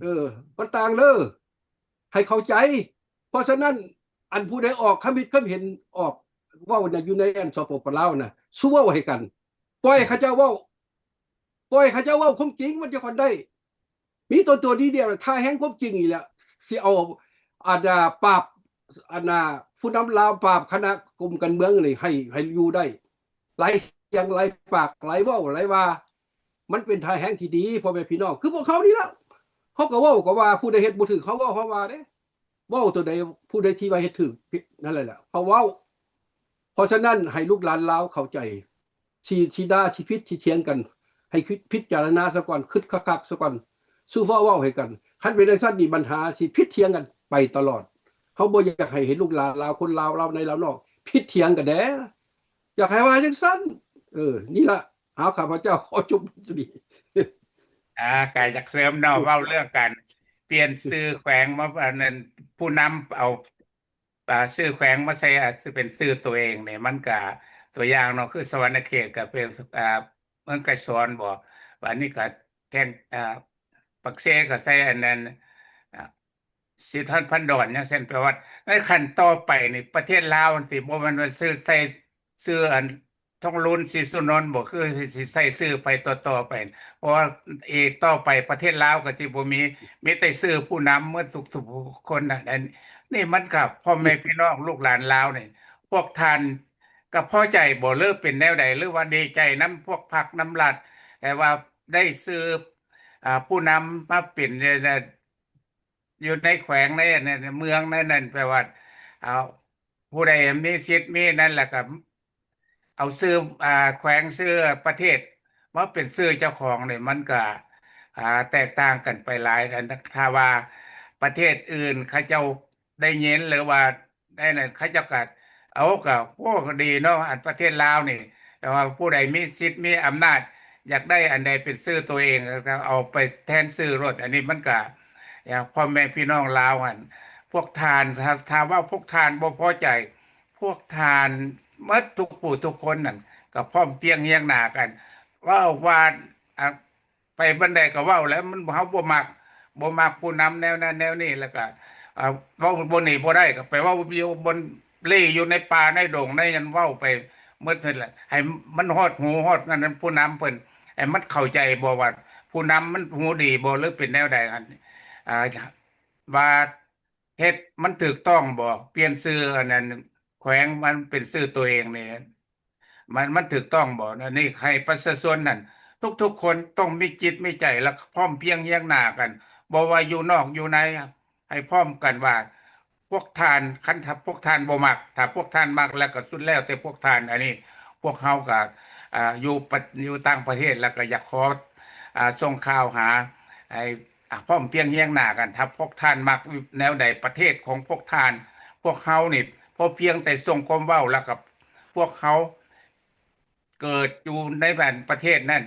ເອີ ມັນຕ່າງເດີ ໃຫ້ເຂົ້າໃຈ. ເພາະສະນັ້ນ ອັນຜູ້ໃດອອກຄຳຄິດຄຳເຫັນ ອອກເວົ້ານະ ຢູ່ໃນອັນ ສປປ ລາວນະ ສູ້ເວົ້າໃຫ້ກັນ ປ່ອຍເຂົາເຈົ້າເວົ້າ ປ່ອຍເຂົາເຈົ້າເວົ້າຄວາມຈິງ ມັນຈະຄ່ອຍໄດ້. ມີຕົວ ຕົວນີ້ດຽວ ທ່າແຮງຄວາມຈິງນີ້ແຫຼະ ຊິເອົາ ອັນນ່າ ປາບ ອັນນ່າ ຜູ້ນຳລາວ ປາບຄະນະກົມການເມືອງນີ້ ໃຫ້ ໃຫ້ຢູ່ໄດ້. ຫຼາຍສຽງ ຫຼາຍປາກ ຫຼາຍເວົ້າ ຫຼາຍວ່າ ມັນເປັນທ່າແຮງທີ່ດີ ພໍ່ແມ່ພີ່ນ້ອງ ຄືພວກເຮົານີ້ລະ. ເຮົາກໍເວົ້າກໍວ່າ ຜູ້ໃດເຮັດບໍ່ຖືກ ເຮົາເວົ້າເຮົາວ່າເດ້. ເວົ້າຕົວໃດ ຜູ້ໃດທີ່ວ່າເຮັດຖືກ ນັ້ນແຫຼະ ເຮົາເວົ້າ. ເພາະສະນັ້ນ ໃຫ້ລູກຫຼານລາວເຂົ້າໃຈ ຊິ ຊິດ່າ ຊິຜິດ ຊິຖຽງກັນ ໃຫ້ຄິດ ພິຈາລະນາສາກ່ອນ ຄິດຄັກໆສາກ່ອນ ສູ່ຟ້າວເວົ້າໃຫ້ກັນ. ຄັນເປັນຈັ່ງຊັ້ນນີ້ ບັນຫາຊິຜິດຖຽງກັນໄປຕະຫຼອດ. ເຮົາບໍ່ຢາກໃຫ້ເຫັນລູກຫຼານລາວ ຄົນລາວ ລາວໃນລາວນອກ ຜິດຖຽງກັນແດ່ ຢາກໃຫ້ວ່າຈັ່ງຊັ້ນ. ເອີ ນີ້ລະ ເອົາ ຂ້າພະເຈົ້າຂໍຈົບຢູ່ນີ້. ອ່າ ກະຢາກເສີມເນາະ ເວົ້າເລື່ອງການປ່ຽນຊື່ແຂວງມາ ອັນນັ້ນ ຜູ້ນຳເອົາ ອ່າ ຊື່ແຂວງມາໃສ່ ອ່າ ເປັນຊື່ຕົວເອງນີ້ ມັນກະ ຕົວຢ່າງເນາະ ຄືສະຫວັນນະເຂດກະເປັນ ອ່າ ເມືອງໄກສອນບໍ ບາດນີ້ກະແຂວງ ອ່າ ປາກເຊກະໃສ່ອັນນັ້ນ ອ່າ ສີດອນ ພັນດອນ ຫຍັງຊັ້ນ ແປວ່າໃນຂັ້ນຕໍ່ໄປນີ້ ປະເທດລາວຫັ້ນຕິ ບໍ່ແມ່ນວ່າຊື່ໃສ່ຊື່ອັນ ທອງລຸນ ສີສຸນົນບໍ ຄືຊິໃສ່ຊື່ໄປຕໍ່ໆໄປ ເພາະວ່າອີກຕໍ່ໄປປະເທດລາວກໍຊິບໍ່ມີ ມີແຕ່ຊື່ຜູ້ນຳໝົດທຸກໆຄົນນະ. ອັນນີ້ມັນກໍພໍ່ແມ່ພີ່ນ້ອງລູກຫຼານລາວນີ້ ພວກທ່ານກໍພໍໃຈບໍ ຫຼືເປັນແນວໃດ ຫຼືວ່າດີໃຈນຳພວກພັກນຳລັດ ແຕ່ວ່າໄດ້ຊື່ ອ່າ ຜູ້ນຳມາເປັນ ຢູ່ໃນແຂວງໃນ ໃນເມືອງໃນນັ້ນ ແປວ່າ ເອົາ ຜູ້ໃດມີສິດມີນັ້ນ ແລ້ວກໍເອົາຊື່ ອ່າ ແຂວງຊື່ປະເທດມາເປັນຊື່ເຈົ້າຂອງນີ້ ມັນກໍ ອ່າ ແຕກຕ່າງກັນໄປຫຼາຍ. ອັນ ຖ້າວ່າປະເທດອື່ນເຂົາເຈົ້າໄດ້ຍິນ ຫຼືວ່າ ໄດ້ນັ້ນ ເຂົາເຈົ້າກໍ ເອົາ ກໍ ໂອ້ ກໍດີເນາະ ອັນປະເທດລາວນີ້ ແຕ່ວ່າຜູ້ໃດມີສິດມີອຳນາດ ຢາກໄດ້ອັນໃດເປັນຊື່ຕົວເອງ ກໍເອົາໄປແທນຊື່ໂລດ. ອັນນີ້ມັນກໍ ຢ່າງພໍ່ແມ່ພີ່ນ້ອງລາວຫັ້ນ ພວກທ່ານ ຖ້າ ຖ້າວ່າພວກທ່ານບໍ່ພໍໃຈ ພວກທ່ານໝົດທຸກຜູ້ທຸກຄົນນັ້ນ ກໍພ້ອມພຽງຮຽງໜ້າກັນ ເວົ້າວ່າ ອ່າ ໄປບ່ອນໃດກໍເວົ້າແຫຼະ ມັນ ເຮົາບໍ່ມັກ ບໍ່ມັກຜູ້ນຳແນວນັ້ນແນວນີ້ ແລ້ວກໍ ເອີ ເວົ້າບ່ອນນີ້ບໍ່ໄດ້ກໍໄປເວົ້າຢູ່ບ່ອນລີ້ ຢູ່ໃນປ່າໃນດົງໃນຫຍັງ ເວົ້າໄປໝົດຫັ້ນແຫຼະ ໃຫ້ມັນຮອດຫູຮອດນັ້ນ ຜູ້ນຳເພິ່ນ ໃຫ້ມັນເຂົ້າໃຈບໍ່ວ່າຜູ້ນຳມັນຫູດີບໍ່ ຫຼືເປັນແນວໃດຫັ້ນ ອ່າ ວ່າເຮັດມັນຖືກຕ້ອງບໍ່ ປ່ຽນຊື່ອັນນັ້ນ ແຂວງມັນເປັນຊື່ຕົວເອງນີ້ ມັນ ມັນຖືກຕ້ອງບໍ່? ອັນນີ້ໃຫ້ປະຊາຊົນນັ້ນ ທຸກໆຄົນຕ້ອງມີຈິດມີໃຈ ແລະ ພ້ອມພຽງຮຽງໜ້າກັນ ບໍ່ວ່າຢູ່ນອກຢູ່ໃນ ໃຫ້ພ້ອມກັນວ່າ ພວກທ່ານ ຄັນຖ້າພວກທ່ານບໍ່ມັກ ຖ້າພວກທ່ານມັກ ແລ້ວກໍສຸດແລ້ວແຕ່ພວກທ່ານ. ອັນນີ້ພວກເຮົາກໍ ອ່າ ຢູ່ປະ ຢູ່ຕ່າງປະເທດ ແລ້ວກໍຢາກຂໍ ອ່າ ສົ່ງຂ່າວຫາ ໃຫ້ ອ່າ ພ້ອມພຽງຮຽງໜ້າກັນ ຖ້າພວກທ່ານມັກແນວໃດ ປະເທດຂອງພວກທ່ານ ພວກເຮົານີ້ ພໍພຽງແຕ່ສົ່ງຄວາມເວົ້າ ແລ້ວກໍພວກເຮົາເກີດຢູ່ໃນແບບປະເທດນັ້ນ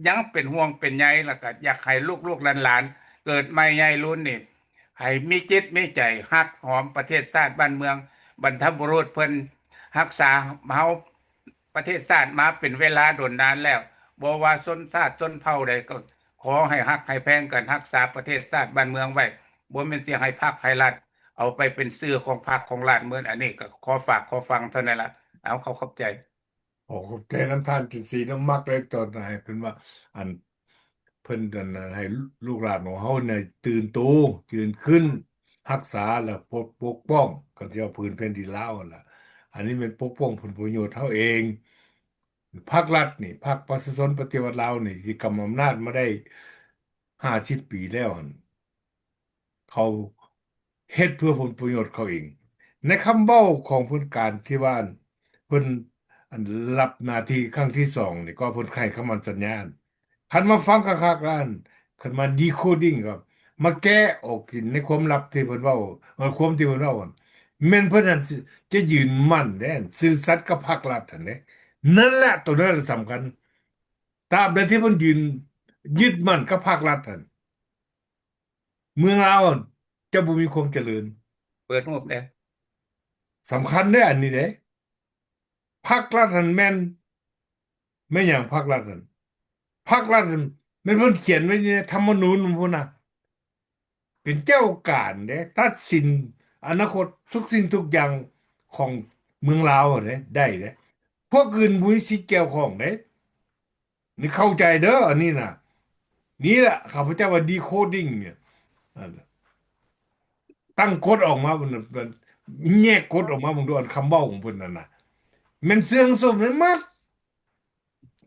ຍັງເປັນຫ່ວງເປັນໃຍ ແລ້ວກໍຢາກໃຫ້ລູກໆຫຼານໆເກີດໃໝ່ໃຫຍ່ລຸນນີ້ ໃຫ້ມີຈິດມີໃຈຮັກຫອມປະເທດຊາດບ້ານເມືອງ ບັນພະບຸລຸດເພິ່ນຮັກສາເຮົາ ປະເທດຊາດມາເປັນເວລາດົນນານແລ້ວ ບໍ່ວ່າຊົນຊາດຊົນເຜົ່າໃດກໍຂໍໃຫ້ຮັກໃຫ້ແພງກັນ ຮັກສາປະເທດຊາດບ້ານເມືອງໄວ້ ບໍ່ແມ່ນຊິໃຫ້ພັກໃຫ້ລັດເອົາໄປເປັນຊື່ຂອງພັກຂອງລັດໝົດ. ອັນນີ້ກໍຂໍຝາກຂໍຟັງເທົ່ານັ້ນລະ ເອົາ ຂໍຂອບໃຈ. ຂໍຂອບໃຈນຳທ່ານ ຈັນສີ ນຳມັກເລີຍ ຕອນໃຫ້ເພິ່ນວ່າ ອັນ ເພິ່ນ ອັນ ໃຫ້ລູກຫຼານຂອງເຮົານີ້ຕື່ນໂຕ ຕື່ນຂຶ້ນ ຮັກສາ ແລະ ປົກ ປົກປ້ອງ ກັນທີ່ວ່າພື້ນແຜ່ນດິນລາວຫັ້ນລະ ອັນນີ້ແມ່ນປົກປ້ອງຜົນປະໂຫຍດເຮົາເອງ. ພັກລັດນີ້ ພັກປະຊາຊົນປະຕິວັດລາວນີ້ ທີ່ກຳອຳນາດມາໄດ້ຫ້າສິບປີແລ້ວຫັ້ນ ເຂົາເຮັດເພື່ອຜົນປະໂຫຍດເຂົາເອງ. ໃນຄຳເວົ້າຂອງເພິ່ນ ການທີ່ວ່າເພິ່ນ ອັນ ຮັບໜ້າທີ່ຄັ້ງທີສອງນີ້ ກໍເພິ່ນໃຫ້ຄຳໝັ້ນສັນຍາ ຄັນມາຟັງຄັກໆແລ້ວ ຄັນມາດີໂຄດິງ ກໍມາແກະອອກກິນໃນຄວາມລັບທີ່ເພິ່ນເວົ້າ ເອີ ຄວາມທີ່ເພິ່ນເວົ້າ ແມ່ນເພິ່ນນັ້ນຈະຢືນໝັ້ນເດ້ ຊື່ສັດກັບພັກລັດຫັ້ນເດ້. ນັ້ນແຫຼະ ໂຕນັ້ນສຳຄັນ. ຕາບໃດທີ່ເພິ່ນຢືນຍຶດໝັ້ນກັບພັກລັດຫັ້ນ ເມືອງລາວຈະບໍ່ມີຄວາມຈະເລີນ. ເປີດຮູບແດ່ ສຳຄັນເດ້ ອັນນີ້ເດ້. ພັກລັດຫັ້ນແມ່ນ ແມ່ນຫຍັງພັກລັດຫັ້ນ? ພັກລັດຫັ້ນແມ່ນເພິ່ນຂຽນໄວ້ໃນທຳມະນູນພຸ້ນນະ. ເປັນເຈົ້າການເດ້ ຕັດສິນອະນາຄົດທຸກສິ່ງທຸກຢ່າງຂອງເມືອງລາວເດ້ ໄດ້ເດ້. ພວກອື່ນບໍ່ມີສິດກ່ຽວຂ້ອງເດ້. ນີ້ເຂົ້າໃຈເດີ ອັນນີ້ນະ. ນີ້ແຫຼະ ຂ້າພະເຈົ້າວ່າດີໂຄດິງ ຕັ້ງກົດອອກມາ ແຍກກົດອອກມາເບິ່ງດູ ອັນຄຳເວົ້າຂອງເພິ່ນນັ້ນນະ ແມ່ນເຊື່ອງສົມໃນໝົດ.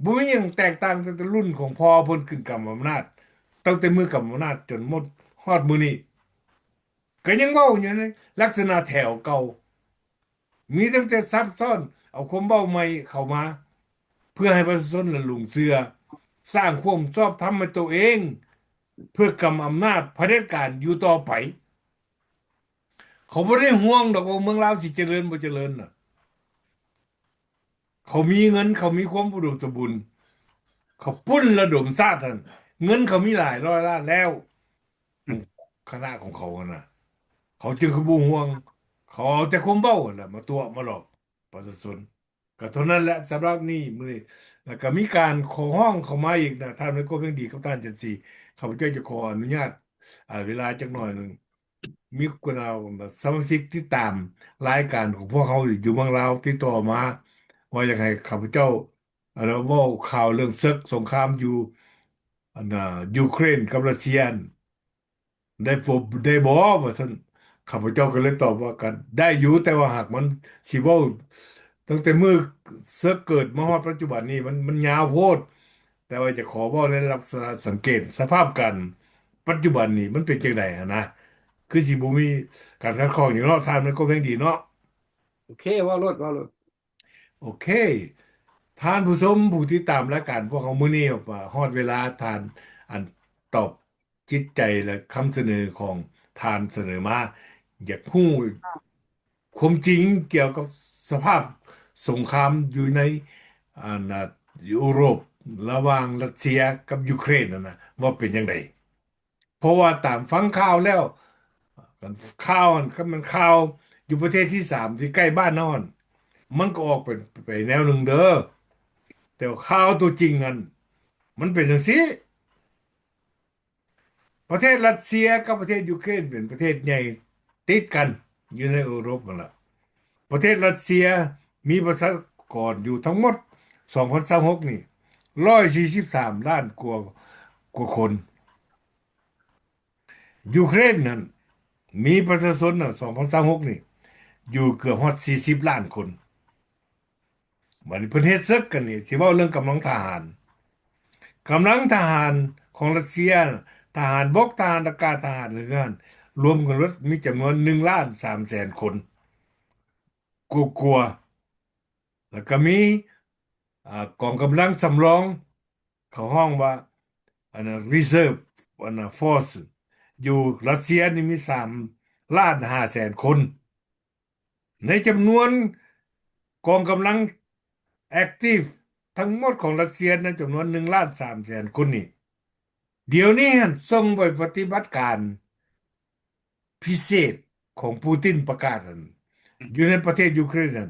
ບໍ່ມີຫຍັງແຕກຕ່າງ ຕັ້ງແຕ່ລຸ້ນຂອງພໍ່ເພິ່ນຂຶ້ນກຳອຳນາດ ຕັ້ງແຕ່ມື້ກຳອຳນາດຈົນໝົດຮອດມື້ນີ້ ກໍຍັງເວົ້າຢູ່ໃນລັກສະນະແຖວເກົ່າ. ມີຕັ້ງແຕ່ຊັບຊ້ອນ ເອົາຄວາມເວົ້າໃໝ່ເຂົ້າມາ ເພື່ອໃຫ້ປະຊາຊົນຫຼະຫຼົງເຊື່ອ ສ້າງຄວາມຊອບທຳໃຫ້ໂຕເອງ ເພື່ອກຳອຳນາດຜະເດັດການຢູ່ຕໍ່ໄປ. ເຂົາບໍ່ໄດ້ຫ່ວງດອກວ່າເມືອງລາວຊິຈະເລີນບໍ່ຈະເລີນນະ. ເຂົາມີເງິນ ເຂົາມີຄວາມອຸດົມສົມບູນ ເຂົາປຸ້ນລະດົມຊາດຫັ້ນ ເງິນເຂົາມີຫຼາຍຮ້ອຍລ້ານແລ້ວ ຄະນະຂອງເຂົາຫັ້ນນະ ເຂົາຈຶ່ງຄືບໍ່ຫ່ວງ ເຂົາເອົາແຕ່ຄວາມເວົ້າຫັ້ນແຫຼະມາຕົວະມາຫຼອກປະຊາຊົນ. ກໍເທົ່ານັ້ນແຫຼະ ສຳລັບນີ້ ມື້ນີ້ ແລ້ວກໍມີການຂໍຮ້ອງເຂົ້າມາອີກນະ ທ່ານໄມໂຄ ເພັງດີ ກັບທ່ານຈັນສີ ຂ້າພະເຈົ້າຈະຂໍອະນຸຍາດ ອ່າ ເວລາຈັກໜ້ອຍໜຶ່ງ. ມີຄົນເອົາ ສະມາຊິກຕິດຕາມລາຍການຂອງພວກເຮົາຢູ່ເມືອງລາວ ຕິດຕໍ່ມາວ່າຢາກໃຫ້ຂ້າພະເຈົ້າ ອັນ ເວົ້າຂ່າວເລື່ອງເສິກສົງຄາມຢູ່ ອັນ ອ່າ ຢູເຄຣນກັບຣັດເຊຍ ໄດ້ບໍ່ ໄດ້ບໍ່ ວ່າຊັ້ນ. ຂ້າພະເຈົ້າກໍເລີຍຕອບວ່າ ກໍໄດ້ຢູ່ ແຕ່ວ່າຫາກມັນຊິເວົ້າຕັ້ງແຕ່ມື້ເສິກເກີດມາຮອດປັດຈຸບັນນີ້ ມັນ ມັນຍາວໂພດ. ແຕ່ວ່າຈະຂໍເວົ້າໃນລັກສະນະສັງເກດສະພາບການປັດຈຸບັນນີ້ ມັນເປັນຈັ່ງໃດຫັ້ນນະ ຄືຊິບໍ່ມີການຂັດຂ້ອງຫຍັງເນາະ ທ່ານໄມໂຄ ເພັງດີເນາະ. ໂອເຄ ເວົ້າໂລດ ເວົ້າໂລດ. ໂອເຄ ທ່ານຜູ້ຊົມ ຜູ້ຕິດຕາມລາຍການພວກເຮົາມື້ນີ້ ວ່າຮອດເວລາທ່ານ ອັນ ຕອບຈິດໃຈ ແລະ ຄຳສະເໜີຂອງທ່ານສະເໜີມາ ຢາກຮູ້ຄວາມຈິງກ່ຽວກັບສະພາບສົງຄາມຢູ່ໃນ ອັນ ເອີຣົບ ລະຫວ່າງຣັດເຊຍກັບຢູເຄຣນນັ້ນນະ ວ່າເປັນຈັ່ງໃດ? ເພາະວ່າຕາມຟັງຂ່າວແລ້ວ ຂ່າວຫັ້ນ ຄັນແມ່ນຂ່າວຢູ່ປະເທດທີສາມທີ່ໃກ້ບ້ານເຮົາຫັ້ນ ມັນກໍອອກໄປ ໄປແນວໜຶ່ງເດີ ແຕ່ວ່າຂ່າວຕົວຈິງຫັ້ນ ມັນເປັນຈັ່ງຊີ້. ປະເທດຣັດເຊຍກັບປະເທດຢູເຄຣນເປັນປະເທດໃຫຍ່ຕິດກັນຢູ່ໃນເອີຣົບຫັ້ນລະ. ປະເທດຣັດເຊຍມີປະຊາກອນຢູ່ທັງໝົດ ສອງພັນຊາວຫົກນີ້ ຮ້ອຍສີ່ສິບສາມລ້ານກວ່າ ກວ່າຄົນ. ຢູເຄຣນນັ້ນ ມີປະຊາຊົນນະ ສອງພັນຊາວຫົກນີ້ ຢູ່ເກືອບຮອດສີ່ສິບລ້ານຄົນ. ບັດນີ້ເພິ່ນເຮັດເສິກກັນນີ້ ຊິເວົ້າເລື່ອງກຳລັງທະຫານ. ກຳລັງທະຫານຂອງຣັດເຊຍ ທະຫານບົກ ທະຫານອາກາດ ທະຫານເຮືອ ລວມກັນເບິດມີຈຳນວນໜຶ່ງລ້ານສາມແສນຄົນກວ່າໆ ແລ້ວກໍມີ ອາ ກອງກຳລັງສຳລອງ ເຂົາຮ້ອງວ່າ ອັນນະ reserve ອັນນະ force ຢູ່ຣັດເຊຍນີ້ມີສາມລ້ານຫ້າແສນຄົນ. ໃນຈຳນວນກອງກຳລັງ active ທັງໝົດຂອງຣັດເຊຍນັ້ນ ຈຳນວນໜຶ່ງລ້ານສາມແສນຄົນນີ້ ດຽວນີ້ຫັ້ນ ສົ່ງໄປປະຕິບັດການພິເສດຂອງປູຕິນປະກາດຫັ້ນ ຢູ່ໃນປະເທດຢູເຄຣນນັ້ນ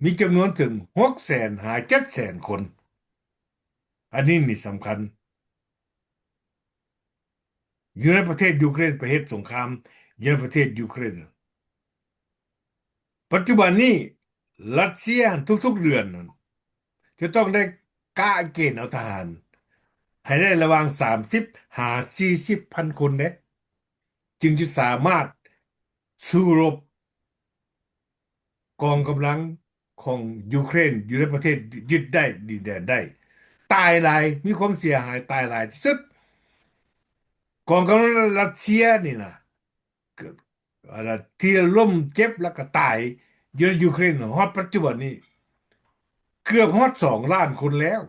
ມີຈຳນວນເຖິງຫົກແສນຫາເຈັດແສນຄົນ. ອັນນີ້ນີ້ສຳຄັນ. ຢູ່ໃນປະເທດຢູເຄຣນ ໄປເຮັດສົງຄາມຢູ່ໃນປະເທດຢູເຄຣນ. ປັດຈຸບັນນີ້ ຣັດເຊຍທຸກໆເດືອນນັ້ນ ຈະຕ້ອງໄດ້ກະເກນເອົາທະຫານ ໃຫ້ໄດ້ລະຫວ່າງສາມສິບຫາສີ່ສິບພັນຄົນເດ້ ຈຶ່ງຈະສາມາດສູ້ລົບ ກອງກຳລັງຂອງຢູເຄຣນຢູ່ໃນປະເທດຍຶດໄດ້ດິນແດນໄດ້. ຕາຍຫຼາຍ ມີຄວາມເສຍຫາຍ ຕາຍຫຼາຍທີ່ສຸດ. ກອງກຳລັງຣັດເຊຍນີ້ນະ ທີ່ລົ້ມເຈັບແລ້ວກໍຕາຍຢູ່ໃນຢູເຄຣນຮອດປັດຈຸບັນນີ້ ເກືອບຮອດສອງລ້ານຄົນແລ້ວ.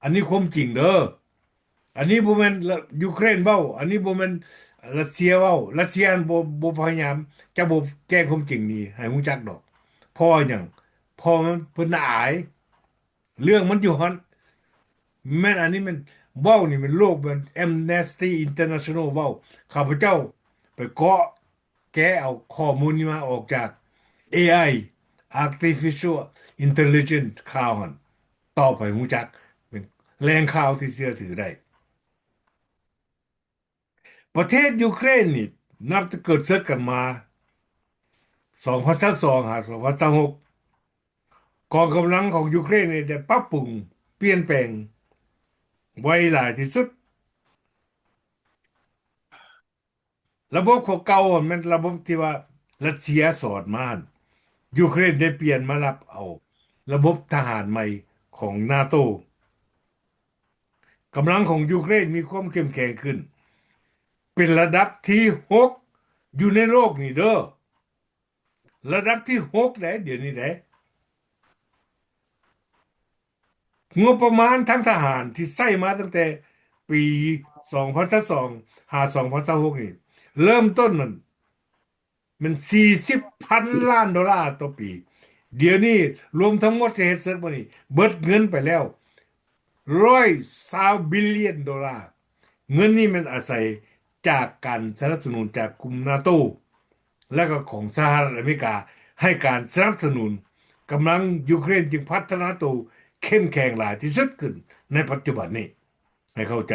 ອັນນີ້ຄວາມຈິງເດີ. ອັນນີ້ບໍ່ແມ່ນຢູເຄຣນເວົ້າ ອັນນີ້ບໍ່ແມ່ນຣັດເຊຍເວົ້າ. ຣັດເຊຍຫັ້ນບໍ່ ບໍ່ພະຍາຍາມ ຈະບໍ່ແຈ້ງຄວາມຈິງນີ້ໃຫ້ຮູ້ຈັກດອກ. ເພາະຫຍັງ? ເພາະມັນ ເພິ່ນອາຍ. ເລື່ອງມັນຢູ່ຫັ້ນ. ແມ່ນ ອັນນີ້ແມ່ນເວົ້ານີ້ແມ່ນໂລກ ແມ່ນ Amnesty International ເວົ້າ. ຂ້າພະເຈົ້າໄປເກາະ ແກະເອົາຂໍ້ມູນນີ້ມາອອກຈາກ ເອໄອ Artificial Intelligence ຂ່າວຫັ້ນ ຕອບໃຫ້ຮູ້ຈັກ ເປັນແຫຼ່ງຂ່າວທີ່ເຊື່ອຖືໄດ້. ປະເທດຢູເຄຣນນີ້ ນັບແຕ່ເກີດເສິກກັນມາ ສອງພັນຊາວສອງ ຫາ ສອງພັນຊາວຫົກ ກອງກຳລັງຂອງຢູເຄຣນນີ້ໄດ້ປັບປຸງປ່ຽນແປງໄວຫຼາຍທີ່ສຸດ. ລະບົບຂອງເກົ່າແມ່ນລະບົບທີ່ວ່າຣັດເຊຍສອນມາ, ຢູເຄຣນໄດ້ປ່ຽນມາຮັບເອົາລະບົບທະຫານໃໝ່ຂອງນາໂຕ. ກຳລັງຂອງຢູເຄຣນມີຄວາມເຂັ້ມແຂງຂຶ້ນ ເປັນລະດັບທີຫົກຢູ່ໃນໂລກນີ້ເດີ້. ລະດັບທີຫົກໃດ໋ ດຽວນີ້ໃດ໋. ງົບປະມານທາງທະຫານທີ່ໃຊ້ມາຕັ້ງແຕ່ປີສອງພັນຊາວສອງ ຫາ ສອງພັນຊາວຫົກນີ້ ເລີ່ມຕົ້ນນັ້ນແມ່ນສີ່ສິບພັນລ້ານໂດລາຕໍ່ປີ. ດຽວນີ້ລວມທັງໝົດທີ່ເຮັດເສິກມານີ້ ເບິດເງິນໄປແລ້ວ ຮ້ອຍຊາວບິລລຽນໂດລາ. ເງິນນີ້ແມ່ນອາໄສຈາກການສະໜັບສະໜູນຈາກກຸ່ມນາໂຕ ແລະກໍຂອງສະຫະລັດອາເມລິກາ ໃຫ້ການສະໜັບສະໜູນກຳລັງຢູເຄຣນ ຈຶ່ງພັດທະນາໂຕເຂັ້ມແຂງຫຼາຍທີ່ສຸດຂຶ້ນໃນປັດຈຸບັນນີ້ ໃຫ້ເຂົ້າໃຈ.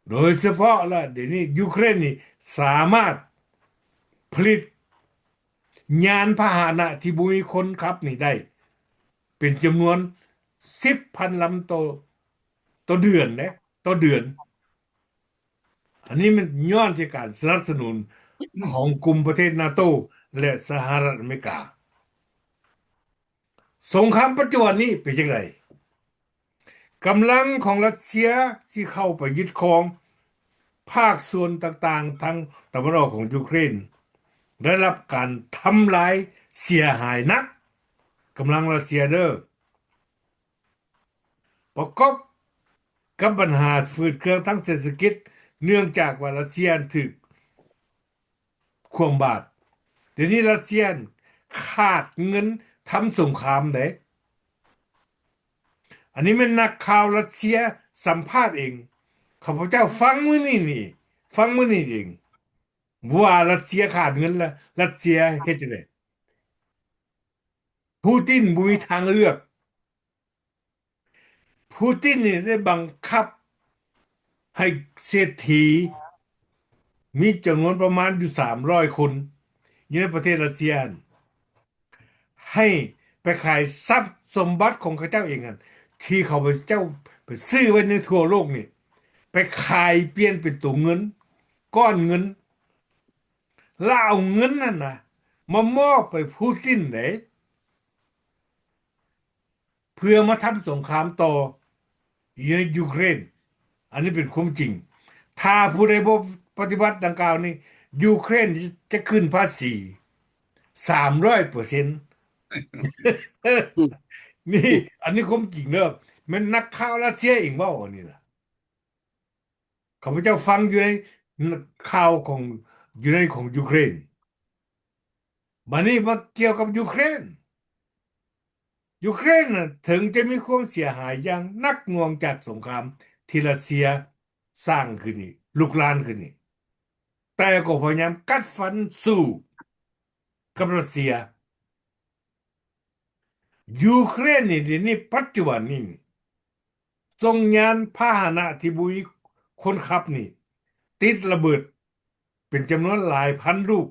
ໂດຍສະເພາະລະ ດຽວນີ້ຢູເຄຣນນີ້ສາມາດຜະລິດຍານພາຫະນະທີ່ບໍ່ມີຄົນຂັບນີ້ໄດ້ ເປັນຈຳນວນສິບພັນລຳຕໍ່ ຕໍ່ເດືອນເດ້ ຕໍ່ເດືອນ. ອັນນີ້ມັນຍ້ອນທີ່ການສະໜັບສະໜູນຂອງກຸ່ມປະເທດນາໂຕ ແລະ ສະຫະລັດອາເມລິກາ. ສົງຄາມປັດຈຸບັນນີ້ເປັນຈັ່ງໃດ? ກຳລັງຂອງຣັດເຊຍທີ່ເຂົ້າໄປຍຶດຄອງພາກສ່ວນຕ່າງໆທາງຕາເວັນອອກຂອງຢູເຄຣນ ໄດ້ຮັບການທຳລາຍເສຍຫາຍໜັກ. ກຳລັງຣັດເຊຍເດີ້ ປະກອບກັບບັນຫາຝືດເຄືອງທາງເສດຖະກິດ ເນື່ອງຈາກວ່າຣັດເຊຍຖືກຂວ້ຳບາດ. ດຽວນີ້ຣັດເຊຍຂາດເງິນທຳສົງຄາມເດ້. ອັນນີ້ແມ່ນນັກຂ່າວຣັດເຊຍສຳພາດເອງ. ຂ້າພະເຈົ້າຟັງມື້ນີ້ນີ້ ຟັງມື້ນີ້ເອງ ວ່າຣັດເຊຍຂາດເງິນລະ ຣັດເຊຍເຮັດຈັ່ງໃດ? ປູຕິນບໍ່ມີທາງເລືອກ. ປູຕິນນີ້ໄດ້ບັງຄັບໃຫ້ເສດຖີ ມີຈຳນວນປະມານຢູ່ສາມຮ້ອຍຄົນ ຢູ່ໃນປະເທດຣັດເຊຍຫັ້ນ ໃຫ້ໄປຂາຍຊັບສົມບັດຂອງເຂົາເຈົ້າເອງຫັ້ນ ທີ່ເຂົາເຈົ້າໄປຊື້ໄວ້ໃນທົ່ວໂລກນີ້ ໄປຂາຍປ່ຽນເປັນໂຕເງິນ ກ້ອນເງິນ ແລ້ວເອົາເງິນນັ້ນນະ ມາມອບໃຫ້ປູຕິນເດ້ ເພື່ອມາທຳສົງຄາມຕໍ່ຢູ່ໃນຢູເຄຣນ. ອັນນີ້ເປັນຄວາມຈິງ. ຖ້າຜູ້ໃດບໍ່ປະຕິບັດດັ່ງກ່າວນີ້ ຢູເຄຣນຈະຂຶ້ນພາສີສາມຮ້ອຍເປີເຊັນ. ນີ້ ອັນນີ້ຄວາມຈິງເດີ້. ແມ່ນນັກຂ່າວຣັດເຊຍເອງເວົ້າອັນນີ້ນະ. ຂ້າພະເຈົ້າຟັງຢູ່ໃນຂ່າວຂອງ ຢູ່ໃນຂອງຢູເຄຣນ. ບາດນີ້ມາກ່ຽວກັບຢູເຄຣນ. ຢູເຄຣນນະ ເຖິງຈະມີຄວາມເສຍຫາຍຢ່າງໜັກໜ່ວງຈາກສົງຄາມທີ່ຣັດເຊຍສ້າງຂຶ້ນນີ້ ລຸກລານຂຶ້ນນີ້ ແຕ່ກໍພະຍາຍາມກັດຟັນສູ້ກັບຣັດເຊຍ. ຢູເຄຣນນີ້ ດຽວນີ້ ປັດຈຸບັນນີ້ ສົ່ງຍານພາຫະນະທີ່ບໍ່ມີຄົນຂັບນີ້ ຕິດລະເບີດເປັນຈຳນວນຫຼາຍພັນລູກ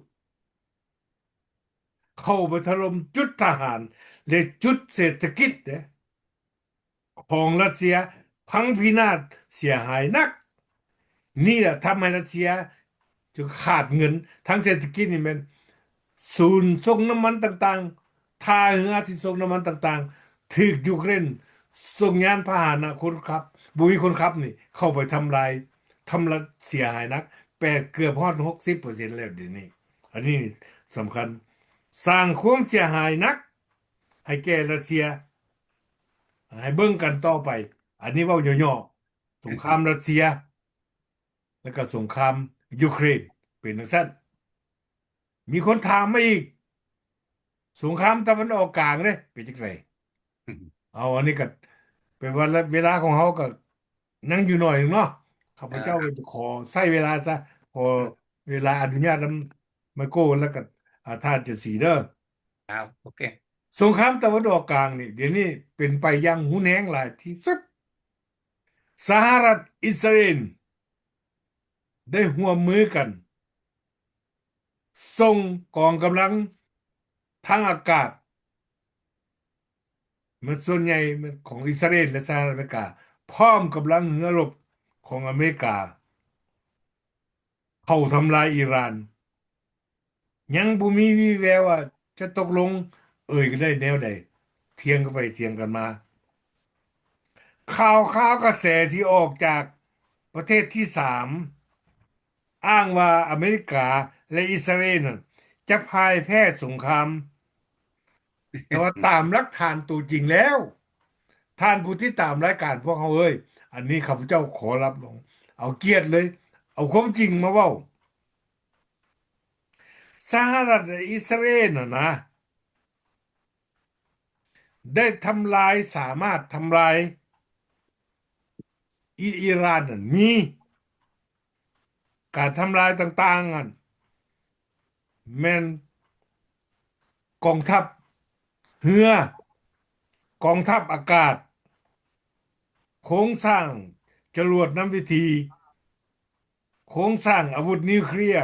ເຂົ້າໄປຖະຫຼົ່ມຈຸດທະຫານ ແລະ ຈຸດເສດຖະກິດເດ້ ຂອງຣັດເຊຍ ພັງພິນາດເສຍຫາຍໜັກ. ນີ້ແຫຼະທຳໃຫ້ຣັດເຊຍຈົນຂາດເງິນທາງເສດຖະກິດນີ້ ແມ່ນສູນສົ່ງນ້ຳມັນຕ່າງໆ ທ່າເຮືອທີ່ສົ່ງນ້ຳມັນຕ່າງໆ ຖືກຢູເຄຣນສົ່ງຍານພາຫະນະຄົນຂັບ ບໍ່ມີຄົນຂັບນີ້ ເຂົ້າໄປທຳລາຍ ທຳລາຍເສຍຫາຍໜັກ ແປດ ເກືອບຮອດຫົກສິບເປີເຊັນແລ້ວດຽວນີ້. ອັນນີ້ສຳຄັນ ສ້າງຄວາມເສຍຫາຍໜັກໃຫ້ແກ່ຣັດເຊຍ. ໃຫ້ເບິ່ງກັນຕໍ່ໄປ. ອັນນີ້ເວົ້າຫຍໍ້ໆ ສົງຄາມຣັດເຊຍ ແລ້ວກໍສົງຄາມຢູເຄຣນ ເປັນຈັ່ງຊັ້ນ. ມີຄົນຖາມມາອີກ ສົງຄາມຕາເວັນອອກກາງເດ້ ເປັນຈັ່ງໃດ? ເອົາ ອັນນີ້ກໍເປັນວ່າເວລາຂອງເຮົາກໍຍັງຢູ່ໜ້ອຍໜຶ່ງເນາະ. ຂ້າພະເຈົ້າກໍຈະຂໍໃຊ້ເວລາຊະ ຂໍເວລາອະນຸຍາດນຳໄມໂກ ແລ້ວກໍ ອາ ທ່ານຈະສີເດີ. ອ້າວ ໂອເຄ. ສົງຄາມຕາເວັນອອກກາງນີ້ ດຽວນີ້ເປັນໄປຢ່າງຮຸນແຮງຫຼາຍທີ່ສຸດ. ສະຫະລັດ ອິດສະຣາເອນ ໄດ້ຮ່ວມມືກັນ ສົ່ງກອງກຳລັງທາງອາກາດ ແມ່ນສ່ວນໃຫຍ່ແມ່ນຂອງອິດສະຣາເອນ ແລະ ສະຫະລັດອາເມລິກາ ພ້ອມກຳລັງເຮືອລົບຂອງອາເມລິກາ ເຂົ້າທຳລາຍອີຣານ. ຍັງບໍ່ມີວີ່ແວວວ່າຈະຕົກລົງເອີ່ຍກັນໄດ້ແນວໃດ, ຖຽງກັນໄປຖຽງກັນມາ. ຂ່າວຄາວກະແສທີ່ອອກຈາກປະເທດທີສາມ ອ້າງວ່າອາເມລິກາ ແລະ ອິດສະຣາເອນນັ້ນຈະພ່າຍແພ້ສົງຄາມ, ແຕ່ວ່າຕາມຫຼັກຖານຕົວຈິງແລ້ວ, ທ່ານຜູ້ຕິດຕາມລາຍການພວກເຮົາເອີຍ, ອັນນີ້ຂ້າພະເຈົ້າຂໍຮັບຮອງ, ເອົາກຽດເລີຍ, ເອົາຄວາມຈິງມາເວົ້າ. ສະຫະລັດ ແລະ ອິດສະຣາເອນຫັ້ນນະ ໄດ້ທຳລາຍ, ສາມາດທຳລາຍ ອີ ອີຣານນັ້ນມີການທຳລາຍຕ່າງໆນັ້ນ ແມ່ນກອງທັບເຮືອ, ກອງທັບອາກາດ, ໂຄງສ້າງຈະຫຼວດນຳວິຖີ, ໂຄງສ້າງອາວຸດນິວເຄລຍ,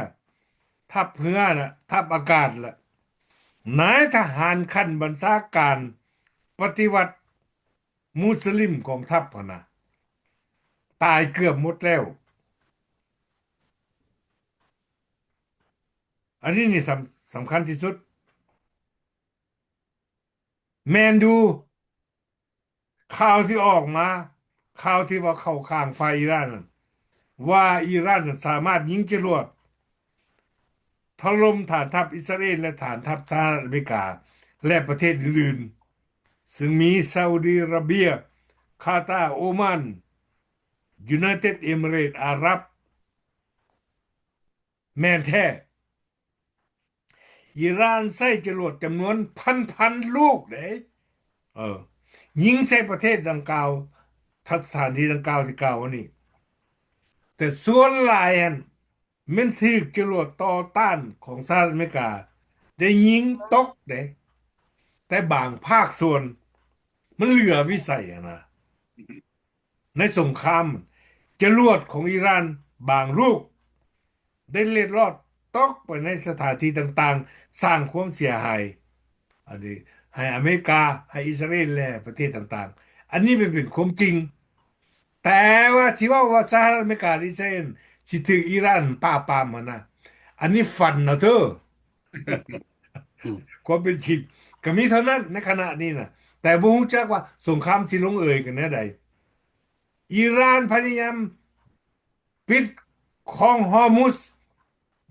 ທັບເຮືອນະ, ທັບອາກາດລະ, ນາຍທະຫານຂັ້ນບັນຊາການປະຕິວັດມຸສລິມກອງທັບຫັ້ນນະ ຕາຍເກືອບໝົດແລ້ວ. ອັນນີ້ນີ້ສຳ ສຳຄັນທີ່ສຸດ. ແມ່ນຢູ່ ຂ່າວທີ່ອອກມາ, ຂ່າວທີ່ວ່າເຂົ້າຂ້າງຝ່າຍອີຣານນັ້ນ ວ່າອີຣານນັ້ນສາມາດຍິງຈະຫຼວດຖະຫຼົ່ມຖານທັບອິດສະຣາເອນ ແລະ ຖານທັບສະຫະລັດອາເມລິກາ ແລະ ປະເທດອື່ນໆ ຊຶ່ງມີຊາອຸດີອາຣາເບຍ, ຄາຕາ, ໂອມານ, ຢູໄນເຕັດເອມິເຣດອາຣັບ. ແມ່ນແທ້. ອີຣານໃຊ້ຈະຫຼວດຈຳນວນພັນໆລູກເດ້ ເອີ ຍິງໃສ່ປະເທດດັ່ງກ່າວ, ສະຖານທີ່ດັ່ງກ່າວທີ່ກ່າວມານີ້. ແຕ່ສ່ວນຫຼາຍຫັ້ນແມ່ນຖືກຈະຫຼວດຕໍ່ຕ້ານຂອງສະຫະລັດອາເມລິກາໄດ້ຍິງຕົກເດ້. ແຕ່ບາງພາກສ່ວນມັນເຫຼືອວິໄສຫັ້ນນະ. ໃນສົງຄາມ, ຈະຫຼວດຂອງອີຣານບາງລູກໄດ້ເລັດລອດຕົກໄປໃນສະຖານທີ່ຕ່າງໆ, ສ້າງຄວາມເສຍຫາຍ ອັນນີ້ ໃຫ້ອາເມລິກາ, ໃຫ້ອິດສະຣາເອນ ແລະ ປະເທດຕ່າງໆ. ອັນນີ້ມັນເປັນຄວາມຈິງ. ແຕ່ວ່າຊິເວົ້າວ່າສະຫະລັດອາເມລິກາ ແລະ ອິດສະຣາເອນຊິຖືກອີຣານປາບປາມຫັ້ນນະ, ອັນນີ້ຝັນເອົາເທີ. ອືມ ຄວາມເປັນຈິງກໍມີເທົ່ານັ້ນໃນຂະນະນີ້ນະ, ແຕ່ບໍ່ຮູ້ຈັກວ່າສົງຄາມຊິລົງເອີຍກັນແນວໃດ. ອີຣານພະຍາຍາມປິດຂອງຮອຣມຸດ